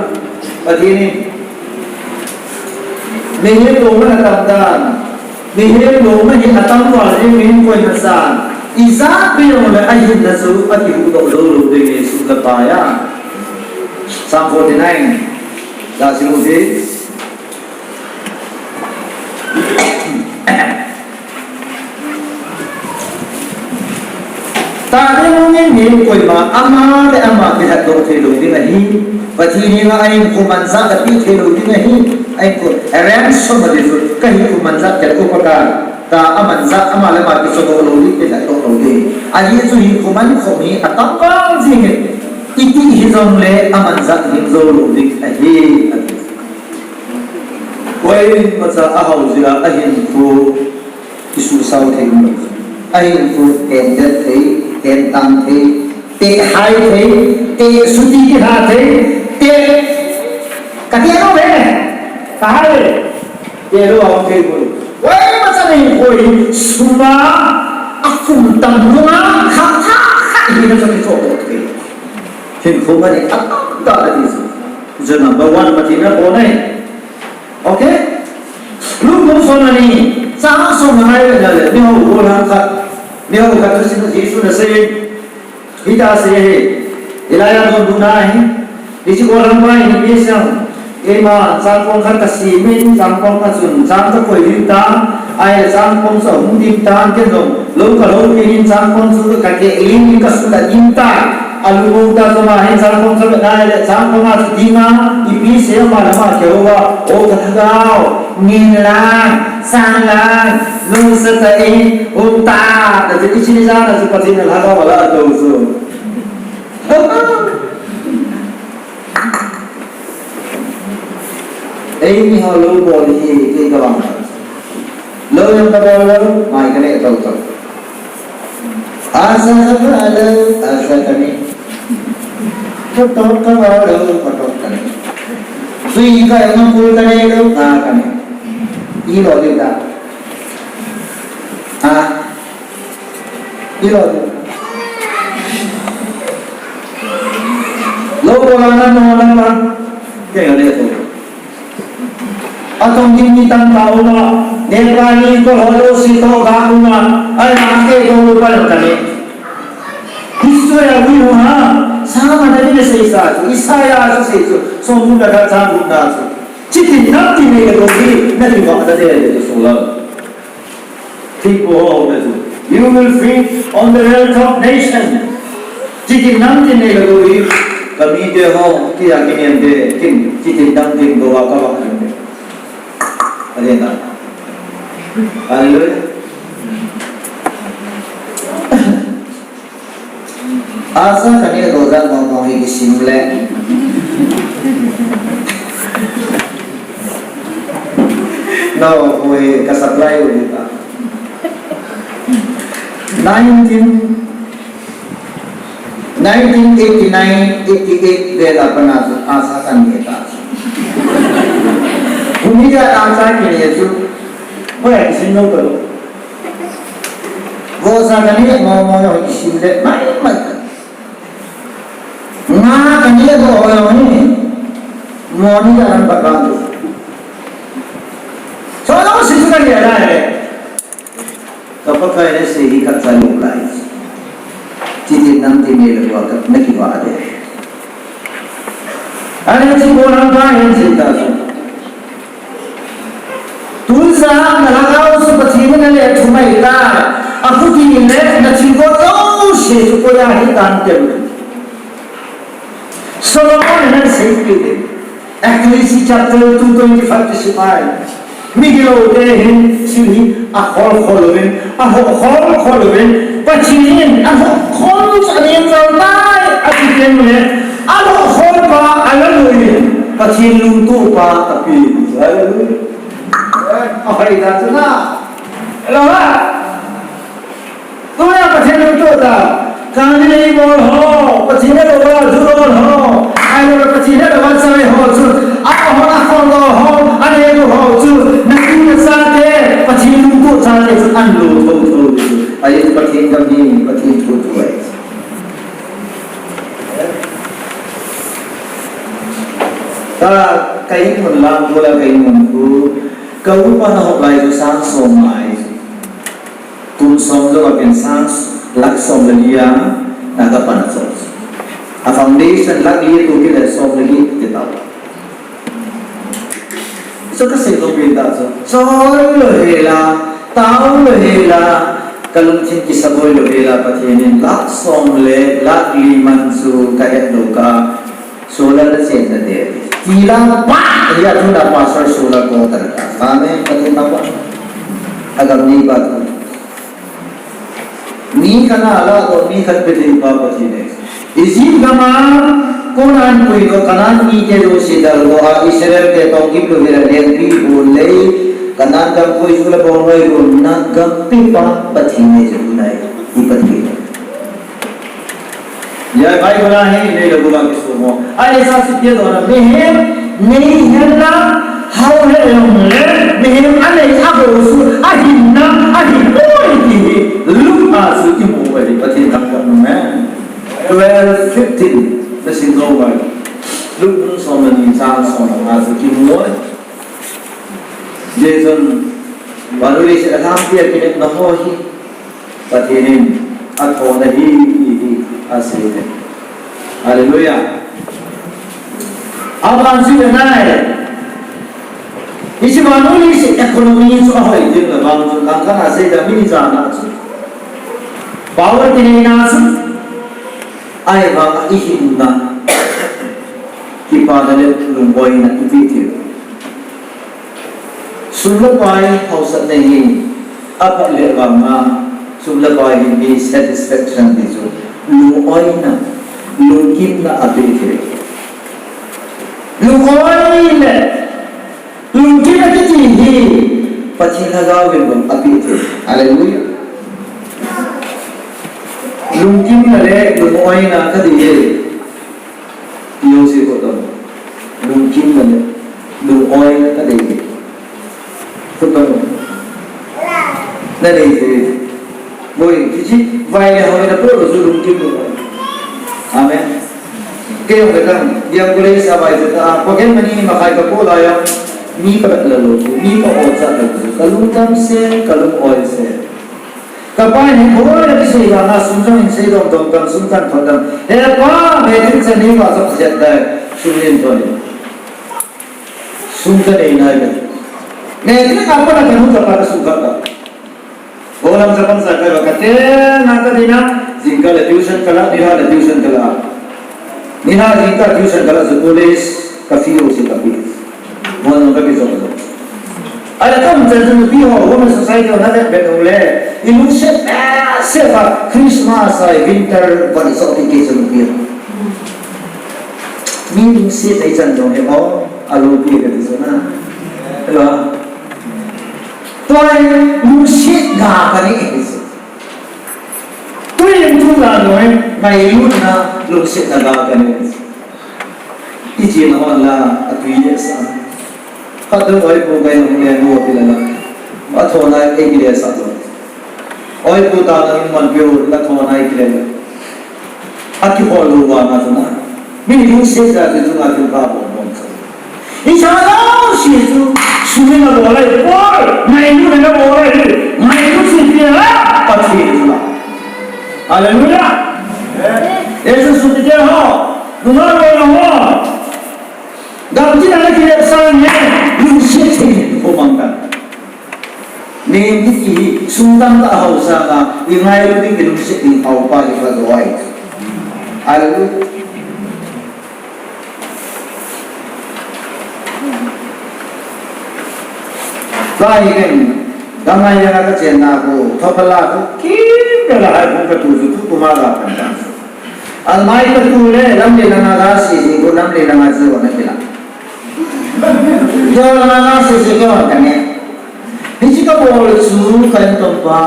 Pathen in. Mihem lungna atam dan. Mihem lungna hi atam val ding, mihem koima chan. Ijat pi jong le ahinna chu akihuhdoh lou lou ding ahi, sum le pai a. Psalm forty-nine. Ga sim u hite. Tahbeh lungin mihem koima ama le ama kilhatdoh thei lou ding ahi. Pathen henga ahinkho manjah apeh thei lou ding ahi. Ahinkho, a ransom ati chu, kahinkho manjah kei ko pa ka. Ta amanjah ama le ama kichohdoh lou ding, kilhatdoh lou ding. Ajeh chu hinkho mankhom hi atam val jing e. Iti hijongle amanjah hing jou lou ding ahi, ati. Koimacha ahao jeh a ahinkho kisusao thei lou. Ahinkho hendet thei, hentang thei, tehai thei, teh suti kihah thei, teh kati lou ve. Tahai. Teh lou a um thei poi. Koimacha hinkho hi sum a, akum tam nunga, khat khat khat hina chu kichohdoh thei. Hinkho man hi atam val ati chu. Chu number one, Pathen a kon ahi. Okay? Luke bung som le ni, chang som le nga i vet na le, miho gollhang khat, miho khat thusim Jesun asei, hitia asei ahi, Elijah donbutna ahi, hiche gollhang pa in ipi asei em, keima changkong khat kasem in, changkong a chun chang kakoi ding tan, ahile changkong chu ahung ding tan, ken jong lou kalou kit in changkong chu kakeh lim in kasulat ding tan. Alungmong ta chu ama hin changkong chu avet na ahile, changkong a chu ding a, ipi asei em, ama le ama kihou a, O ka Lhagao, ngin lang, sang lang, nungsa tah in, hung tan, ati, hiche ni jan a chu Pathen in Lhagao alah tou chu. Eimi ho lou bol hi, kei kabang. Lou jong kabol lou, mai kaneh tou tou. Asa kava lou, asa kaneh. Photo kava lou, photo kaneh. Tui kai ma kul kaneh lou, nga kaneh. Ilo ding ta. Ha? Ilo ding. Lou bol a na no na ma. Kei kaneh tou. Atong ding mi tamtah um a, Nepali, Kol ho jouse toh ga um a, ahinla kei toh pa jong kaneh. History a um u ha, Psalm a na ding asei sa chu, Isaiah a chu asei chu, som thum le khat chang gup na chu. Chuti namtin nei le gou hi, na kivah na ding ahi chu sung lang. Thingpo ho na chu. You will feed on the wealth of nation. Chuti namtin nei le gou hi, ka mite ho, kei a kinem te, kin, chuti namtin gou a kavah ding. Hallelujah. Hallelujah. Asa kaneh lou jat mong mong hi kisim le. No, koi ka supply u hi ta. Nineteen, nineteen eighty-nine, eighty-eight vel a pat a chu asa kaneh ta. Hung hi a asa kineh chu. Hoi a kisim lou ta lou. Vohsa kaneh mong mong jong kisim le mai mai. Nga kaneh doh ho jong hi. Moni a kan bat bang tu. Chulou si chu kaneh lai le. Ka Pakai in asei hi kachat lou lai. Chuti namtin nei le gou a na kivah ding. Ahile chu gollhang pa hin asei ta chu. Tun jat na lhagao chu Pathen in ale thum ahi tai. Akhuti in le na thilgon jouse chu koi a hi tan tem. Solomon in asei kit in, Ecclesiastes chapter two twenty-five to six. Migilou te hin thil hi akhol khol uvin, ahoh khol khol uvin, Pathen in ahoh khol chu aneng jal tai, ati teng le, ahoh khol pa alalui, Pathen lungtoh pa api. Hallelujah. Ahoi ta chu na. Hello, ha? Tunia Pathen lungtoh ta. Kani nei bol ho, Pathen nalouva ju bol ho. Ahilou le Pathen nalouva chai ho chu. Aho, akhol ho, anei ho chu. Natin nachate, Pathen lungtoh chate chu anlou thotho chu. Ahi chu Pathen gam hi, Pathen thu thu ahi. Ka, ka in mun lang bula ka in mun khu. Ka upa nahop lai chu sang som ngai. Kum som jong a pen sang lakh som le li a, na ka pan a chom. A foundation lakh li tu kile som le li ti tau. Chu ka sei lou pen ta chu. Choi lou hela, tao lou hela, ka lungthim kisaboi lou hela, Pathen in lakh som le lakh li man chu ka het lou ka. Solar na chen na de. Tila pa, ya tu na pastor solar ko tar ka. Amen. Pathen na pa. Agam ni ba tu. Mi kana la to mi khat pe thei pa Pathen e. Egypt gam a kona an pui to Canaan mite jouse dalha a Israel te tong kit lou hela lengpi bol le. Canaan gam koi chu la bol noi bol na gam pe pa Pathen e chu nai. Hi Pathen e. Jai Bible a hi nei le bula kisu mo. Ai sa si pia do na mihem, nei henna, hao he yong le, mihem anei a bo su, ahinna, ahi boi ti hi, Luke a su kimu boi, Pathen thangvah nom e. Twelve fifteen, na sim lou boi. Luke bung som le ni chang som le nga su kimu boi. Jesun, vannoi leiset alhangpi a kinepna ho hi, Pathen in athona ahi, ti hi asei e. Hallelujah. Aban chu le nai. Hiche vannoi leiset economy chu ahoi ding le vang chu, lang khat a sei da mi jana chu. Power ti neina chu. Ahivang a i hinna. Kipana le lungoina i ti ti. Sum le pai hausatna hi aphat le vang a, sum le pai hi mi satisfaction ti chu, lungoina, lungkimna ape thei. Lungoina, lungkimna kiti hi Pathen Lhagao in bou ape thei. Hallelujah. Lungkimna le lungoina kati hi. Pi Jose ko tong. Lungkimna le, lungoi na dei. Ko tong. Na dei dei. Boi, kichi, vai le hoi na po lo su lungkim lo. Amen. Kei jong ka tang, diang ko le sa vai se ta, ko ken mani ma khai ka po la ya, mi ka la lo, mi ka o cha lo, ka lungdam se, ka lungoi se. Ka pa in boi la kisei vang a sum jong in sei dom dom tam, sum tan thon tam. He pa, matric chan hi va jong jet dai, sum in thon. Sum ka nei nai le. Matric a pat a ka nu ka pa ka sum ka ka. Golam sa pan sa ka va ka te na ka dina, jingkah le tuition ka la, nilhah le tuition ka la. Nilhah jingkah tuition ka la, ju college ka fee ho se ka pi. Mon ka ki jong jong. Ala kam chan chun nupi ho, women society ho na vet vet u le. I lungset behseh a Christmas a, winter, van i sot ti ki chun nupi. Mi lungset ei chan jong he o, a lungpi ka ti so na. Hello. Tua lungset ga ka ni. Tuin tu la noi, ngailutna lungsetna ga ka ni. I chi na hon la, a tui le sa. Khat dong oi pu kai hong le mo pi la la. A thona e ki le sa lo. Oi pu ta na man piu la thona e ki le la. A kihol lou vang a chu na. Mi lungset jat chu chunga thil pha bom bom chu. Hiche jouse chu, sum in abol ahi, bol, ngailut in abol ahi, ngailut chu pi a, Pathen chu la. Hallelujah. Jesu sum te ho, nunga lo ho. Gam tin a na kilep sang e, lungset thei, ko mang ta. Nei kiti hi, sum tamtah hao sanga, i ngailut ding, i lungset ding hao pa hi ka doi. Hallelujah. Lai ken, gamngai langa kachenna khu, thopha la khu, kim kala hai khu katu chu, tu kuma ga pan ta. Almai katu le, lamle langa ga sisi khu, lamle langa chu na kila. Keiho langa ga sisi keiho kane. Hiche kabol chu, ka intompa,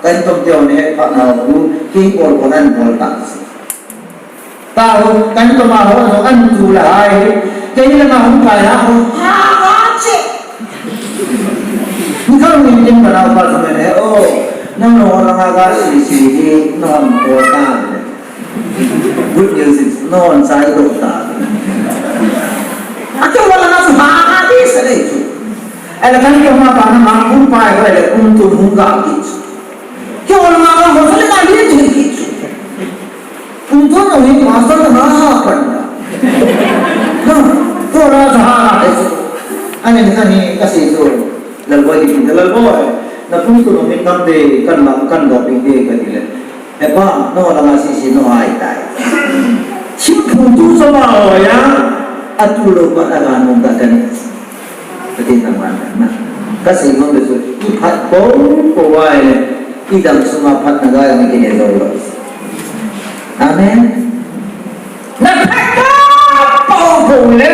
ka intomte ho ne, phatna khu, kei bol bol nan bol ta. Taho, ka intompa ho, ho, an tu la hai. Kei langa hung kai a ho, ha, ha, che. Ni ka hung in din bana pa sa me ne, oh, nang no langa ga sisi hi, no hung ko ta. Good news is, no hung sai do ta. Ake wala na su ha, ha, di sa le chu. Ala ka intompa na ma hung pa, ala hung tu hung ga di chu. Keiho langa ho sa le na hi thei kit chu. Kum thum jong hi pastor na ha ha pan. Na, ko ra sa ha ha thei chu. Ani, ani, ka sei chu. Lalboi ding, Lalboi. Na kum thum jong hi tam de, kan lam, kan dok ding de, ka ti le. He pa, no langa sisi no hai tai. Thingphung tu sa ma ho ya, atu lou pa na ga nom ta ka ni. Pathen thangvahna. Ka sei nom le chu, i phat pou pou vai le, i dam sunga phatna ga na kine jou lou. Amen. Na phat pou pou le,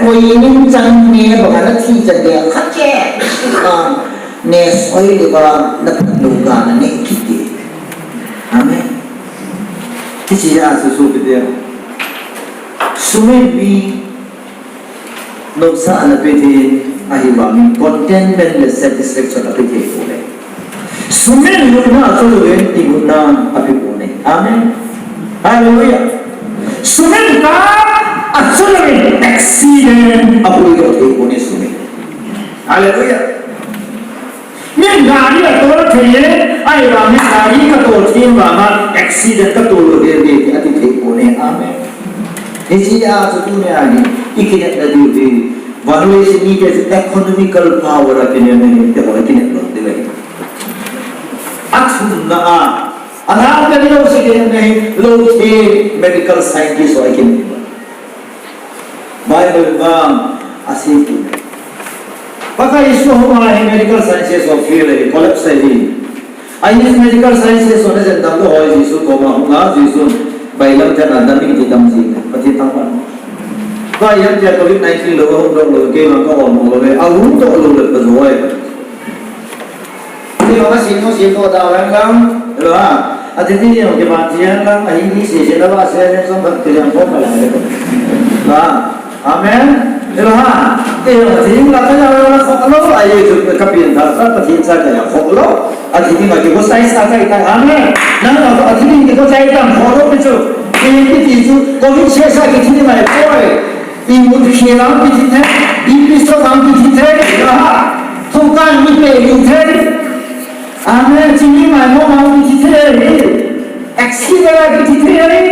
koi nin chan ne banga na thi chan ne kha che. Ah, ne soi le ba na phat lou ga na ne kiti. Amen. Hiche a chu su kiti. Sum in mi Nopsahna ape thei, ahivangin contentment le satisfaction ape thei poi. Sum in lutna achol uvin, ilutna ape poi. Amen. Hallelujah. Sum in kap achol uvin, accident apuidoh thei poi sum in. Hallelujah. Min gari atol thei e, ahivangin gari katol thei vanga accident katol lou ding ahi ti ati thei poi. Amen. Hiche a chu tunia hi, i kinepna diu hi, valuation ni te economical power a kinepna hi, te ho kinep lou diu ahi. Athumna a, alhangpi lou se kinepna hi, lou thei medical scientist ho kinep. Bible vang asei kit. Pakai Jesu hung a hi medical sciences ho fail ahi, collapse ahi. Ahin medical sciences ho na jen dam lou ho Jesu koma hung a, Jesu bailam te na dam in ti dam ji. Pathen thangvah. Tua hi tia covid nineteen lou, hung doh lou, keima ka om lou le, ahung doh lou le pa jo ahi. Ti bang a sim no sim to da lang lang, lo ha. A ti ti ni ke ba ti lang lang, a hi ni si si la ba se ne song ka ti yang ko ka la. Ba. Amen. Lo ha. Ti bang a ti la ka ya la ko lo, a ye ju ka pin ta sa ta ti sa ka ya ko lo. A ti ni ma ke ko sai sa ka ta. Amen. Na na a ti ni ke ko sai ta ko lo pi chu. Ti ni ti chu ko ni se sa ke ti ni ma ko. Imut khel a kithi thei, B P stroke a kithi thei, ha, thukan mi pe kithi thei. Amen. Chini mai mo ma kithi thei. Accident a kithi thei.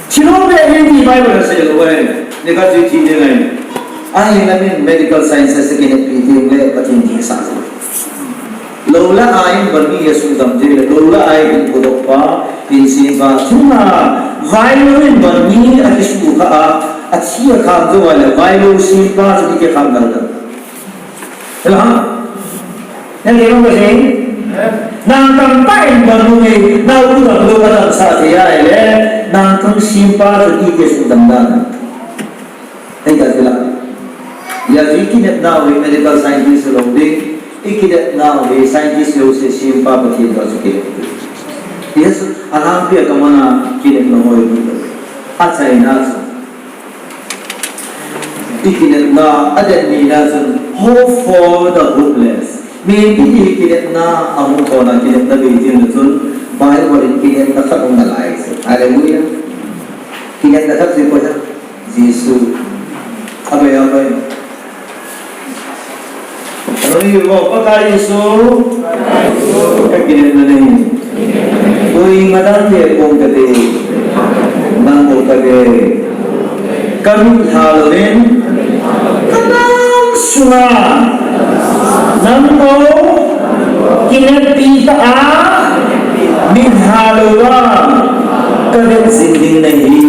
Chilo pe ni ti Bible asei lou ahi. Ni ka ti ti ni ngai. Ahi na min medical sciences kinepi ding le Pathen ding sa. Lou la a in ban mi a sudam thei le, lou la a in pudoh pa, in sim pa, chunga, vailou in ban mi a kisukha a, a thi a kham jou a le, vailou sim pa chu kikham dal dal. Hello, ha? Nang kei lou ka sei? Nang kam pa in ban mi, nang u dam lou ka dam sa thei a le, nang kam sim pa chu kisudam dal. Hei ta sila. Hijeh a chu i kinepnau hi medical scientist lou ding, i kinepnau hi scientist lou se, simpa Pathen toh chu kinep ding. Yes, alhangpi a kamana kinepna hoi ding. Achaina chu. I kinepna, aden nina chun, hope for the hopeless. Mi kiti hi kinepna, ahung thona kinepna bei ding chun, Bible in kinepna khat hung nalai chu. Hallelujah. Kinepna khat chu koi ham? Jesu. Abai, abai. Abai, wo, Pakai Jesu. Ka kinepna nei. Koima dang le pom kate. Nang bou kate. Ka mit lha louvin. Ka dam sunga. Nang bou. Kinepi ta a. Mit lha louva. Ka vet jing ding nahi.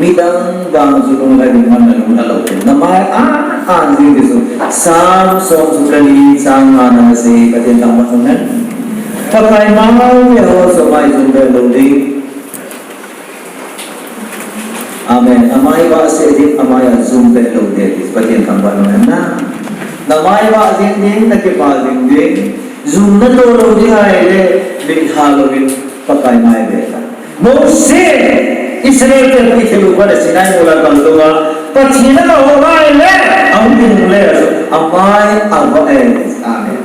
Midang vang chu lunglhai ding man na lung na lou. Na mai a. An jing ti chu. Psalm som sung le li chang nga na sei, Pathen thangvah in um hen. Pakai mai ve ho chu amai jum ve lou ding. Amen. Amai vah seh ding, amai a jum ve lou ding ti Pathen thangvah in um hen na. Na mai vah jing ding, na kipah jing ding. Jum na to lou ding ahile, min tha louvin Pakai mai ve ta. Mose, Israel te pu thil upa le Sinai mol a kal louva, Pathen a hou ngai le, ahung ding le, amai a vah e, amen.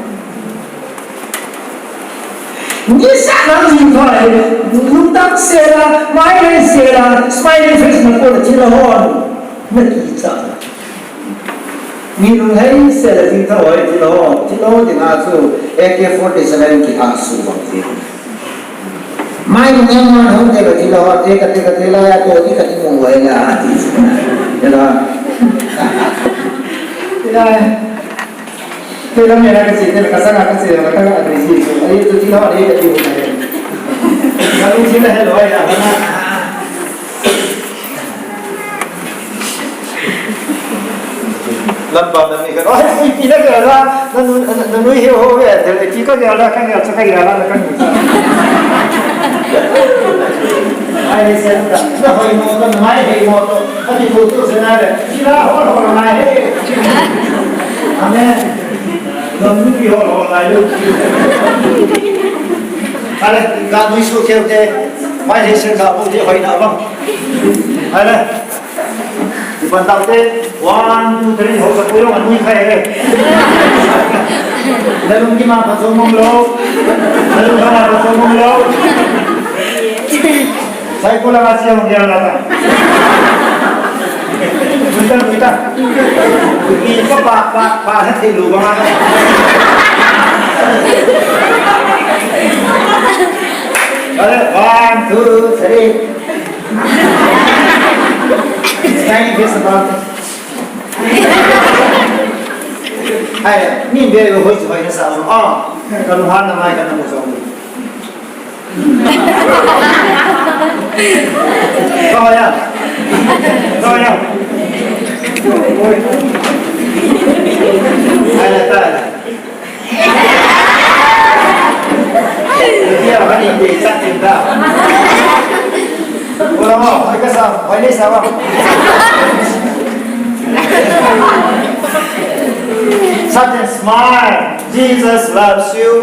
Nisa nang jing thoi, lungdam sela, mai le sela, smiling face na ko thil hon, na kicha. Mi lunghei sela jing thoi, thil ho, thil ho ding a chu, A K forty-seven ki a su bang ti. Mai nung em man hung te ka ti lo, te ka te ka te la ya to ti ka ti mong wai la ti. Te la. Te la. Te la me la ka si, te la ka sa ka si, la ka ka ti si. Ai to ti lo, ai ka ti mong wai. Ka lu si la he lo ya. Lampa na mi ka, "Oi, ui, pi na ka la, na nu, na, na nui hi ho ve, te ti ka la, ka la, ka ka la, na ka ni sa." Ai, ni se ka, na hoi mo to, na mai hei mo to, ka ti ko to se na le, ti la ho ho na he. Amen. Na nu pi ho ho na lu. Ale, ka nui su ke te, mai hei se ka bo ti hoi na ba. Ale. Iban tau te, one, two, three, ho sa puyong, anui khai he. Lalung ki ma pa so mong lo. Lalung ki ma pa so mong lo. Sai ko la ma siya mong ya la ta. Muita, muita. Ni ko pa, pa, pa, sa ti lu ba ma. Ale, one, two, three. Thank you, Mister Bond. Ai, ni be lo hoi hoi na sa. Ah, ka lu han na mai ka na mo so. Ka ya. Ka ya. Ai, ta. Dia bani de sa tinda. Bola mo, hoi ka sa, hoi ni sa ba. Sa tin, smile. Jesus loves you.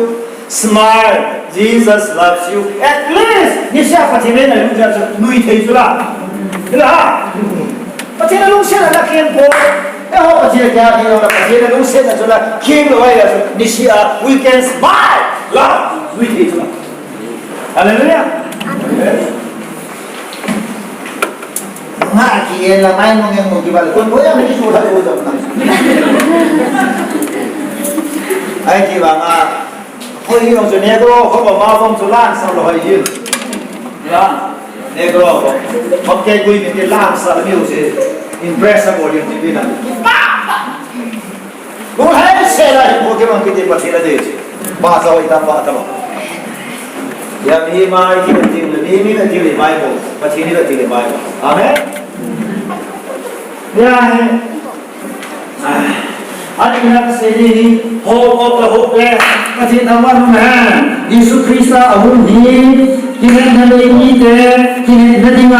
Smile. Jesus loves you. At least, ni sa pa ti me na lu ja nui thei chu la. Ila ha. Pathen a lungsetna na khem poi. Eiho Pathen a khem poi, Pathen a lungsetna chu na khem lou ahi chu. Niseh a, we can smile. Love. We can smile. Hallelujah. Amen. Nga ki en la mai mo nge mo ki bal. Kon mo ya mi chu la ko jam na. Ai ki ba nga. Hoi hi jong chu Negro ho ba ma jong chu lamsah lou hoi hi. La, Negro ho. Hom kei gui mi ti lamsah mi u si. Impress a bol in ti pi na. Lu hai se la hi ko ke mang ki ti pa ti la de chi. Ba sa hoi tam ba ta ba. Ya mi mai ki ti le mi mi na ti le mai ko. Pa ti ni la ti le mai ko. Amen. Ya he. Ahi, na kasei ding hi, hope of the hopeless. Pathen thangvah in um hen. Jesu Christa ahung hi, kinepna nei mite, kinepna dinga,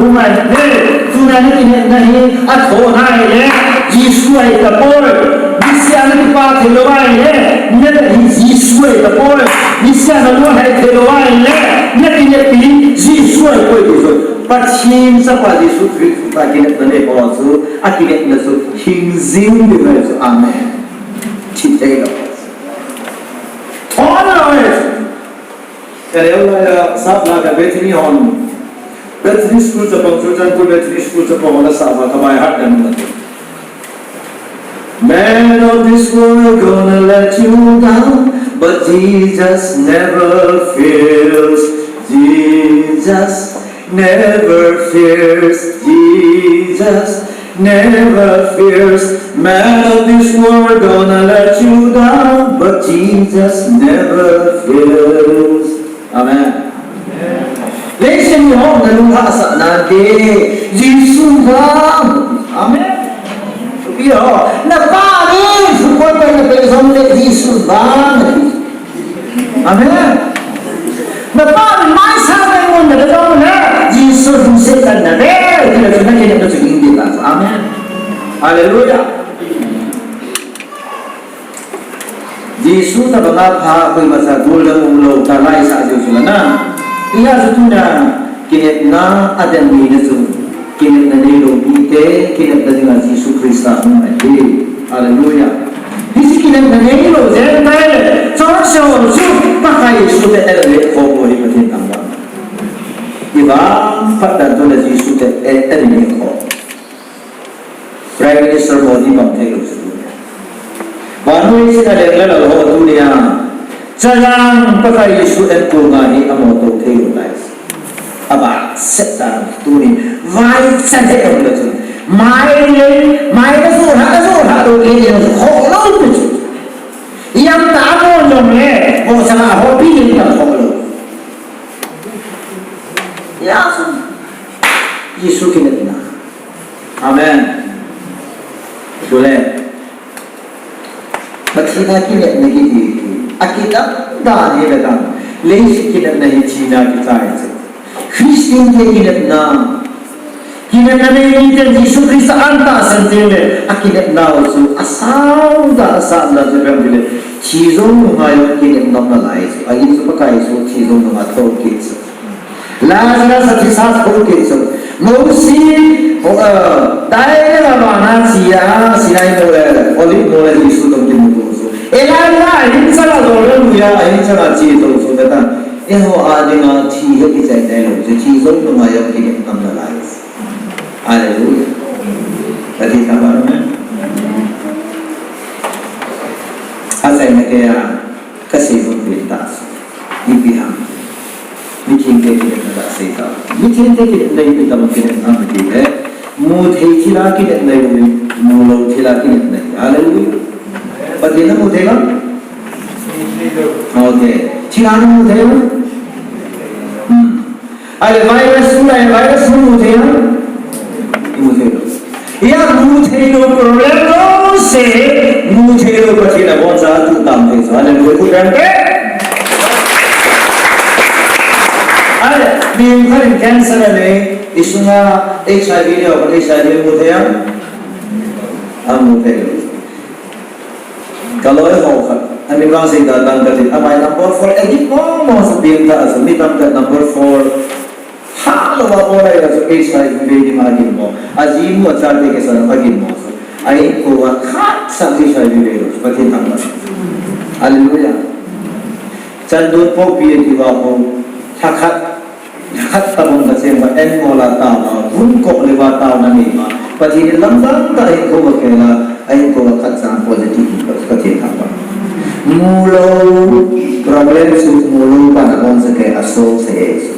hung ahi. He, tuna na kinepna hi, athoh nai le, Jesu ahi tapoi. Niseh a na kipah thei lou ahi le, na hi Jesu ahi tapoi. Niseh a na lolhai thei lou ahi le, na kineppi, Jesu ahi poi ti chu. Pathen Chapa Jesu Christa kinepna nei ho chu, akinepna chu, Hing jing ding ahi chu, amen. Thi thei lou. Thon lou ahi chu. Ka leo lai a, sap la ka Bethany hon. Bethany School chapang chu, Churachandpur Bethany School chapang hon a sap a ka by heart dam na. Man of this world gonna let you down, but Jesus never fails. Jesus never fears, Jesus never fears. Man of this world gonna let you down, but Jesus never fears. Amen. Leiset mihon na lunglhahsah nante, Jesu vang. Amen. Napa ni football pen na pe jong le Jesu vang. Amen. Napa ni maisah pen mun na pe jong le Jesu lungset kan na pe. Ti le chu na kinepna chu ding ding ta. Amen. Hallelujah. Jesu tabang a pha koima cha goal dang umlou ta laisah diu chu na. Hijeh a chu tuna kinepna a dem ni na chu. Kinepna neilou mite, kinepna dinga Jesu Christa hung ahi. Hallelujah. Hiche kinepna neilou Gentile, chonse ho chu Pakai Jesu te elve khom u hi Pathen thangvah. Ivangphat dan chu le Jesu te elve khom. Prime Minister Modi bang thei lou chu. Vannoi china leng le lal ho tunia. Chajang Pakai Jesu en ko nga hi amo to thei lou lai. Aba set dan tuni. Vai chan he lou chu. Mai le, mai le su ha, su ha lou ke lou ho lou chu. Yang ta mo jong le, mo sa ho pi ta ho lou. Ya su. Jesu kinepna. Amen. Chule. Pathen a kinepna kiti hi. Akidang dan hi le dan. Leiset kinepna hi thina kichai chu. Christian te kinepna. Kinepna nei miten Jesu Christa an tahsan teng le. Akinepna u chu. Asao dan, asao dan chu bem le. Thi jong nunga jong kinep ngam nalai chu. Ahin chu Pakai Jesu thi jong nunga thou kit chu. Lazarus athi sa thou kit chu. Mosi, o, eh, dai le la bana chia, Sinai mol le, Olive mol le Jesu toh kimu thou chu. Elijah ahin changa dol le luya, ahin changa chi thou chu. Kata, eiho a dinga thi hi kichai nai lou chu. Thi jong nunga jong kinep ngam nalai. Hallelujah. Kati thangvah, amen. Achaina kei a, kasei jong pen ta. Ipi ham. Mithengte kinepna kasei ta. Mithengte kinepna ipi tobang kinepna ham ti le. Mu thei thil a kinepna ahi, mu lou thil a kinepna ahi. Hallelujah. Pathen namu thei lou? Okay. Thil a namu thei lou? Hmm. Ahile virus, ahile virus mu thei ham? Mu thei lou. Hia mu thei lou problem jouse, mu thei lou Pathen aboncha atuh tam thei chu. Hallelujah. Ahile, mi khat in cancer anei, isunga H I V le, H I V mu thei ham? Amu thei lou. Kaloi ho khat, ami vang sei dan dan kati, amai number four, eh, mo, mo, sa pin ta, sa mi tam ta number four. Ha, lo ma po lai la, so H I V ve ni ma gin mo. Aji mu acha te ke sa na gin mo. Ai ko wa khat sa H I V ve lo, Pathen thangvah. Hallelujah. Chan dun po pi ti wa ko, ha khat. Khat tabang kacheng ba en ko la ta ba, vun ko le ba ta na ni ma. Pathen in lamdang tah in ko ba ke la, a in ko ba khat sang positive ko Pathen thangvah. Mu lou, problem chu mu lou pa na kon sa ke a solve se.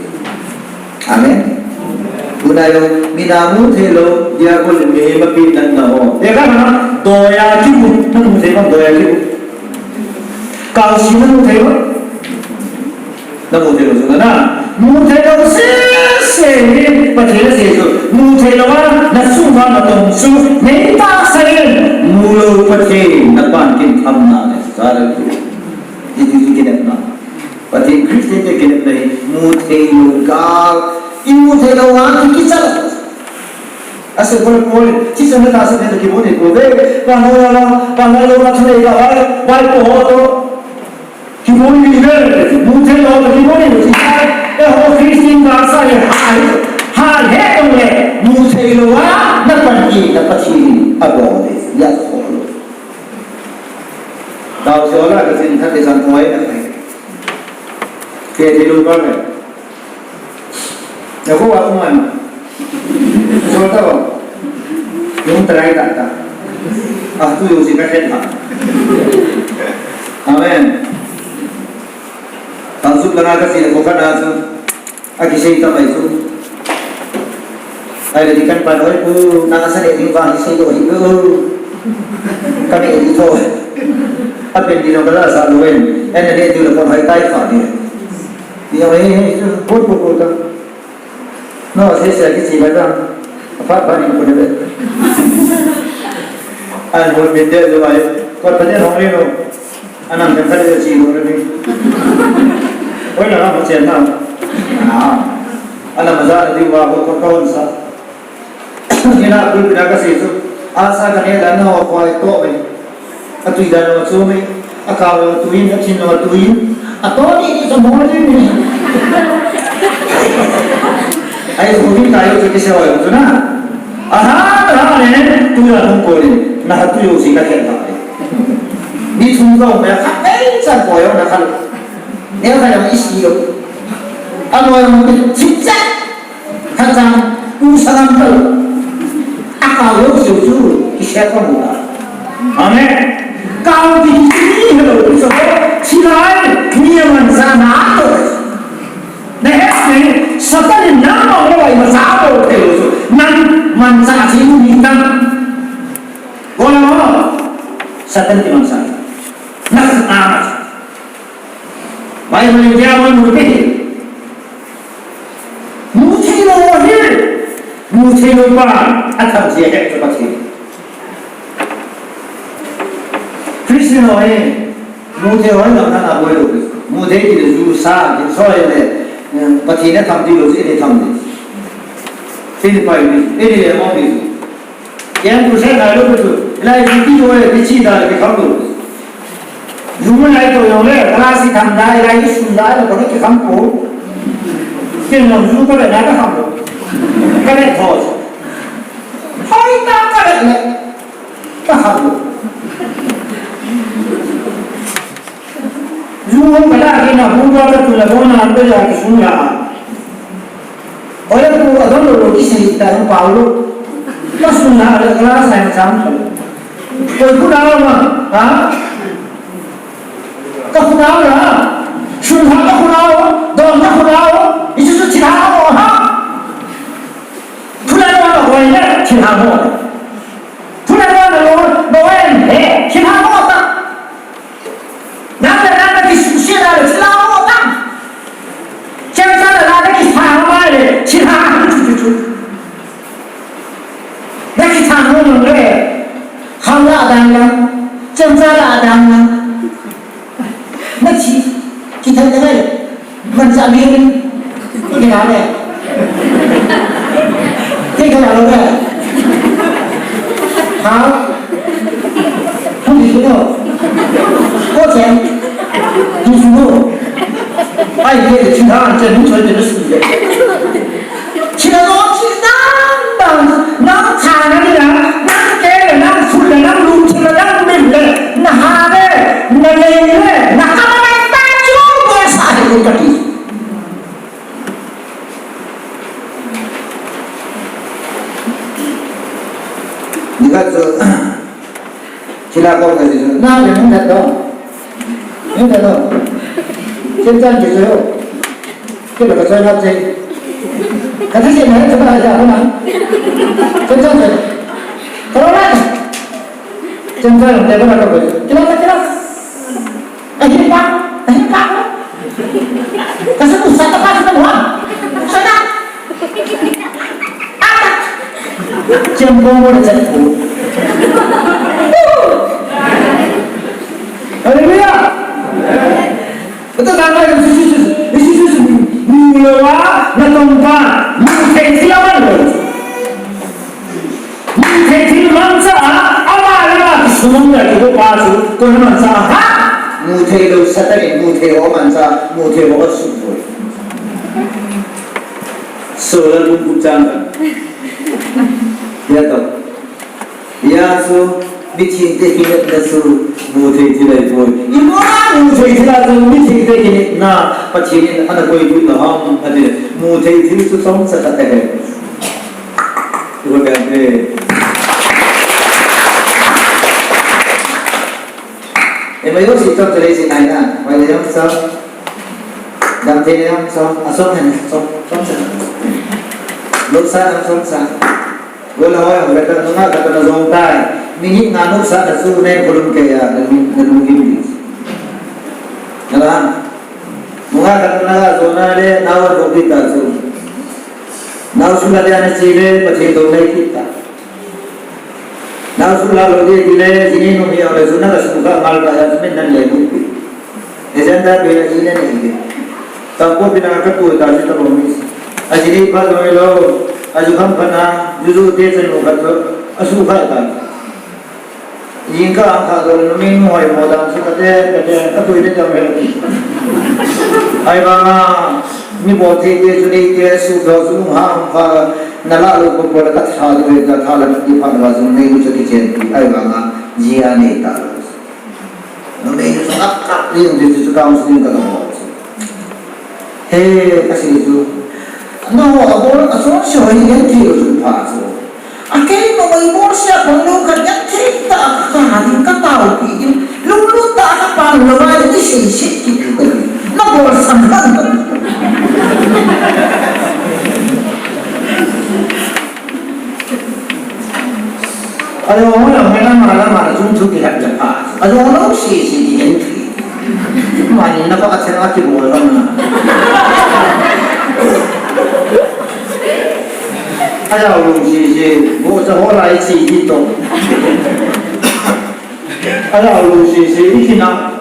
Amen. Tuna jong, mi na mu thei lou, dia ko le mi ma pi nan na ho. Te ka na, doya ki mu, na mu thei ba, doya ki mu. Kau si na mu thei ba. Na mu thei lou chu na. Mu thei lou sese hi Pathen asei chu. Mu thei lou a, na sung uva na tong chu. Nei tahsan in, mu lou Pathen, na pan kin tham na le. Hallelujah. Hiti hi kinepna. Pathen Christian te kinepna hi, mu thei lou gal. I mu thei lou a, ki kichal. Ase kol kol, chi sa na ta sa na ki mu thei lou ve. Pa no la la, pa no la la, thei la, bai, bai ko ho to. Kibol ni ve, mu thei lou, kibol ni ve, eh, ho Christian ba sa ye, ha, ha, he tong le, mu thei lou a, na pan ki, na Pathen, abol le, ya ko lo. Tao se la, ka sin tha ke san koi na kai. Ke thei lou ba le. Jehovah kuman. Sota ba. Yung try ta ta. Ah, tu yung si kaket ha. Amen. Tang suk langa kasi na ko kana su. Aki sei ta mai su. Ai le di kan pan oi pu na sa le di ba sei do hi pu. Kami di to. Apen di no kala sa lo en. En ne di lo kon hai tai fa di. Ni oi, eh, eh, put, put, put. No, se, se, ki si ba ta. Apa, apa ni ko ne. Ai, hoi mit de, jo ai. Kot pa de hong ri no. Anam kan khat de chi lo ni. Hoi la ma chen na. Ah. Anam ja di wa ko ko sa. Ni na ku na ka se su. Asa ka ne da no ko ai to me. Atui da no chu me. Akao lo tuin, athin lo tuin, ato ni ni sa mo ni ni. Ai, so ni ka yo ke se wa yo na. Aha, aha ne, tu ya hung ko ni, na ha tu yo si ka ke ta. Ni chung lo me ka, ai, sa ko yo na ka. Ne ka ya isi yo. Ano yo ni, si sa. Khat chang, u sangam kal. A kal lo siu chu, kisei ka mu ta. Amen. Kal ti hi lo, so, silai, ni man sa na to. Na he se, Satan in na ma lo ai ma sa to te lo. Nan man sa chi ni tan. Ko na, Satan ti man sa. Na sa na. Bible in dia man mu te. Mu thei lou hi, mu thei lou pa, atham jia he chu Pathen. Christian ho hi, mu thei ho lam na boi lou. Mu thei ti le ju sa, ti so le, eh, Pathen atham ti lou, ti le tham ni. Philippi ni, ni le mo ni. Ken tu se ngai lou tu. Lai ju ti lou e, ti chi da le kham lou. Ju ma lai to yong le, class i tham da, lai i sun da, le ko ki kham ko. Ken long ju ka le na ka kham lou. Ka le tho. Hoi ta ka le le. Ka kham lou. Yung hong kala kina hong tua ka tula hong na hong kaya ki sung la. Oya ku adon lo ki si ta hong Paulo. Ka sung la ala kala sa hong sam. Koi ku na ma, ha? Ka ku na la. Sung ha ka ku na, don ka ku na. Isu su chi ha ha. Tula lo na hoi na chi ha ho. Tula lo na lo, lo en he, chi ha ho ta. Nang le nang na kisuse na le, sila mo tang. Chemcha na na kisuse mai le, sila chu chu chu. Na kisuse mo le, ham la dang dang, chemcha la dang dang. Na chi, kita dang le. Mansa mi ni, ni na le. Te ka lo le. Ha? Hum ni no. Ko chen. Ni su no. Ai, ye, chi na, chen ni choi de su de. Chi na no, chi na, na, na, cha na ni na, na ke, na, su le, na, lu, chi na, na, mi le, na, ha le, na, le, le, na, ka ma, na, ta, chu, ko, sa, de, ko, ka, ti. Nikhat chu, thilha kong kati chu, na le hung that lo. Hung that lo. Chen chan ki chu. Ki lo ka choi na che. Ka thi che na, ka ba ja ko na. Chen chan che. Ka lo na. Chen chan te ba na ka ko. Ki lo ka, ki lo. Ahi pa, ahi pa. Kasi kung sa taas na mo. Sa na. Ata. Siyang bomo na sa ko. Hallelujah. Ito na tayo, Jesus, Jesus, Jesus, nilawa na tumpa, yung sila man. Muthei thil mangcha a, ama le ama kisumang le kigo pa chu, koi mangcha a ha? Muthei lou Satan in muthei ho mangcha, muthei ho sum poi. Sola lung ku chang. Ya to. Ya chu, miching te kinepna chu, muthei thil ahi poi. Ima muthei thil a chu, miching te kinepna, Pathen in ana koipeh na ham, ati. Muthei thil chu chomcha khat ahi. Ibu kate. Ema yo si chom chale si nai na, wai le yong chom. Dam te le yong chom, a chom hen chom, chom chom. Lo sa na chom sa. Lo la hoi hoi ta nunga ka ta na jong tai. Minute nga lo sa na su ne kolum ke ya, na lu, na lu gim. Na la. Nunga ka ta na jong na le, na wa do kita su. Nau sung la dia na chi le, Pathen dong nai kit ta. Nasu la lo de ti le, jini nu mi a le su na ka su ka ngal ka ya su min nan le ni. Agenda pe ya jini ne ni. Ta ko pi na ka tu ta si ta lo mi. A jini pa lo lo. A ju kam pa na, ju ju te chen lo ka to. A su ka ta. Yin ka ang ka do no mi nu hoi mo dang su ka te, ka te, ka tu te ta me. Ai ba na, mi bo te te su ni te su do su ha ha na la lo ko ko ka tha de ka tha la ki pa na ba su ni lu chu ki chen pi ai ba nga ji a nei ta lo. Numei nu chu a kap ding ti chu counseling ka la bol chu. He, ka sei chu. No, a bol a chu chu hi en ti chu pha chu. A kei numei bol sia bol lo ka ya thei ta ka ka ding ka tao pi ding. Lu lu ta ka pa lo ba ni sei sei ki. Na bol sam ban ba. Ayo, hola, hola, mala, mala, chung chu kihat le pa. Ayo, hola, si, si, kihen thi. Mani na pa ka thera ki bol ba na. Ayo, si, si, bo cha hola, si, ki to. Ayo, si, si, ikina.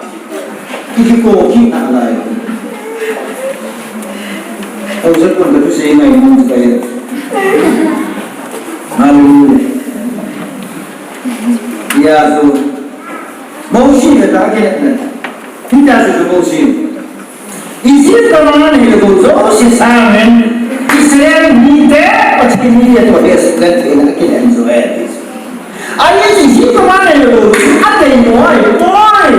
Iki ko ki na lai. Au sa kon da se ngai mun ka ye. Hallelujah. Ya so. Mosi le ta ke na. Kita se Mosi. Egypt gam a nei le gou jouse sangin, Israel mite Pathen in atoh le asuhgentheina akilhen joh e ti chu. Ahi chu Egypt gam a nei le gou chu adei mo ahi poi.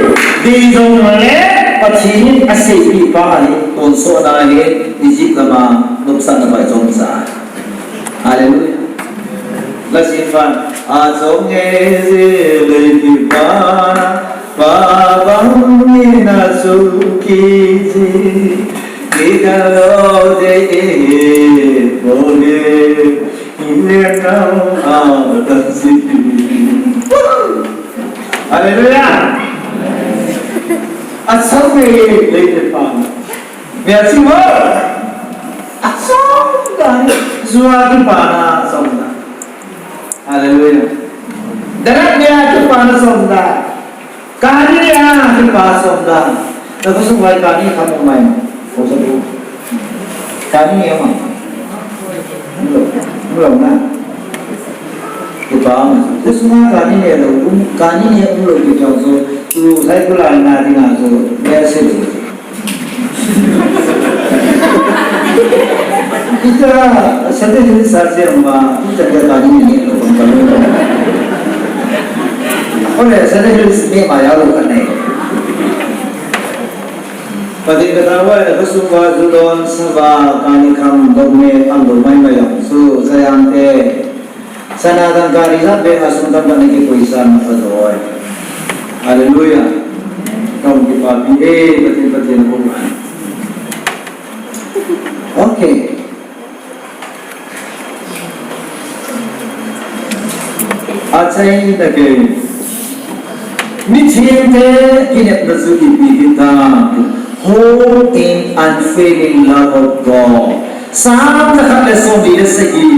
Dei jong le Pathen in aseipeh pa ahi, tonsot a hi Egypt gam a nopsahna bai jong cha. Hallelujah. Lasi fan, achong e je lei ki pa, pa bang ni na su ki ji, ki ka lo de e, bo le, ki le ka a ta si. Hallelujah. Achong e lei ki pa. Mia chi ho. Achong dan. Jua kipana achong dan. Hallelujah. Darat mia kipana achong dan. Kani mia kipa achong dan. Naku sung vai kani kamu mai. Ko sa tu. Kani mia ma. Umlo, umlo na. Kipa ma. Naku sung kani mia lo, um, kani mia umlo ki jong so. Tu sai kula na di na so. Mia se lo. Ita, Sunday Hills sa siya ma, ita ka kani ni, ole, Sunday Hills ni ma ya lo ka nei. Pati ka ta wa, ka su wa, ju don, sa wa, kani kham, don me, am do mai mai yong, su, sa yang te. Sana dangka ri jat beh a sum tamtah na kipui sa na pha joi. Hallelujah. Ka hung kipapi e, Pathen, Pathen a hung. Okay. Achaina kei. Mithengte kinepna chu ipi hitam? Hope in unfailing love of God. Sam jakhat le somli le sagi.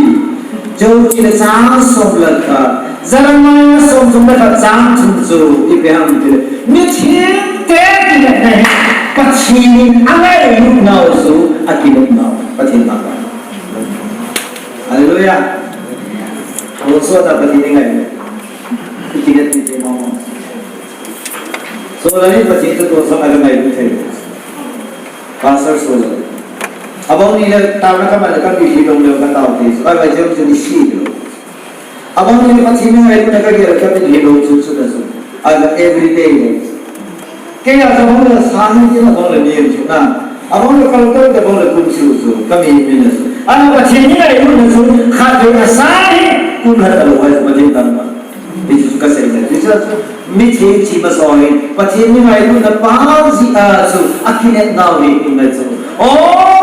Joachim le chang som le khat. Jeremiah som thum le khat chang thum chu ipi ham tile. Mithengte kinepna hi Pathen in angailut nau chu akinep nau. Pathen in angailut. Hallelujah. Tonsot a Pathen in angailut. Ikinep ni te mama. Sola in Pathen chu tonsot a ka ngailut thei. Pastor Sola. Abang ni le taona kaman le kapi hilou le katao te. Ai, vai jong chu ni si lo. Abang ni le Pathen in angailutna kagel kapi hilou chu chu da chu. Ai, everyday. Kei a jong le sang in abang le ni chu na. Abang le kal kal abang le kum chu chu. Kami mi na chu. Ai, Pathen in angailutna chu khatvei a sang in kum khat a lou hai Pathen in tama. Hichu kasei le, hichu mitheng chi masa hi, Pathen in angailutna pa jeh a chu, akinep nau hi, ingai chu. O,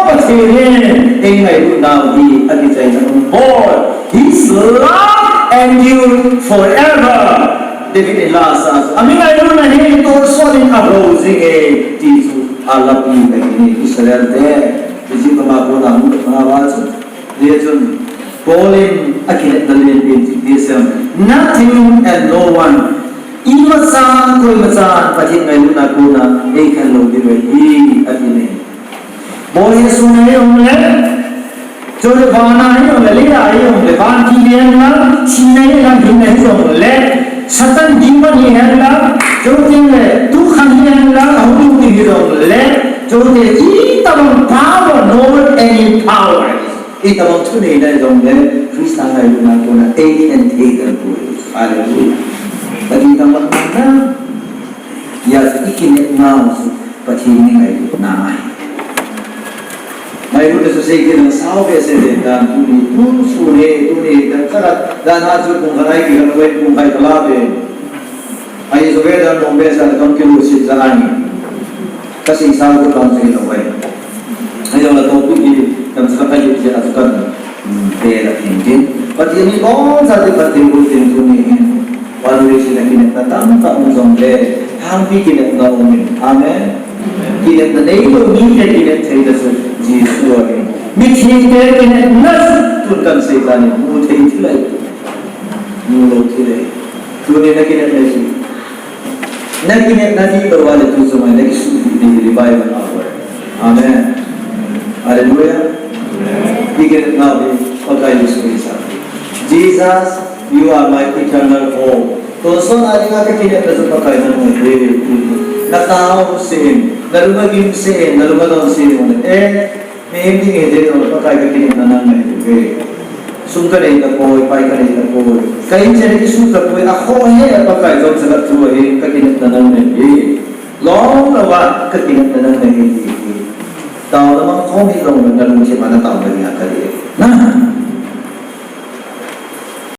Pathen in eingailut nau hi, akichaina um poi. His love endure forever. David in la sa, ami ngailutna hi, tonsot in ahou jing e, ti chu, alapi kahi Israel te, Egypt gam a kona hung, hung a chu. Hichun, Paul in akinepna len pen chu ipi asei em? Nothing and no one. Imacha, koimacha Pathen ngailutna kona eikhen lou ding ahi, ati e. Boi hi sun a hi jongle, chule van a hi jongle, lei a hi jongle, van thi hi jongle, thina hi jongle, hinna hi jongle, Satan demon hi jongle, chule tu khan hi jongle, ahung lut hi jongle, chule itobang power, no any power. Itobang thuneina hi jongle, Christa ngailutna kona eikhen thei ding ahi. Hallelujah. Ati tobang na, ya, ikinepna chu Pathen ngailutna ahi. Ngailutna chu sei kit leng sao behseh le dan tuni, tu sun hi, tuni, dan khat, dan a chu pung khat a kiga lou, pung khat kala ve. Ahi chu ve dan nom behseh a kam kilusit jeh ahi. Kasei sao chu kam sei lou ve. Ahi jongle topic hi kam sa ka hi jeh a chu kan, um, pe la tin tin. Pathen in bon sa ti Pathen bu tin tuni hin. Foundation a kinepna tamtah um jongle, thangpi kinepna um in. Amen. Kinepna neilou mite kinep thei ta chu Jesu ahi. Mithi te kinepna tun kan sei ta ni, mu thei thil ahi. Mu lou thil ahi. Tuni na kinepna chu. Na kinepna dihlou a le tu chunga na kisuh ding revival hour. Amen. Hallelujah. Ikinepna hi Pakai Jesu Christa. Jesus, you are my eternal hope. Tonsot a dinga kakinepna chu Pakai nang ahi. Na taosah in, na lung agim sah in, na lung adon sah in. Eh, mihem ding hiding le Pakai kakinepna nang ahi. Sum kanei tapoi, pai kanei tapoi. Ka insung a kisuh tapoi, akhoh he Pakai jong sa ka thu ahi, kakinepna nang ahi. Lom lou a kakinepna nang ahi. Taona mang khom hi lom na lungthim a na taona ding ahi. Na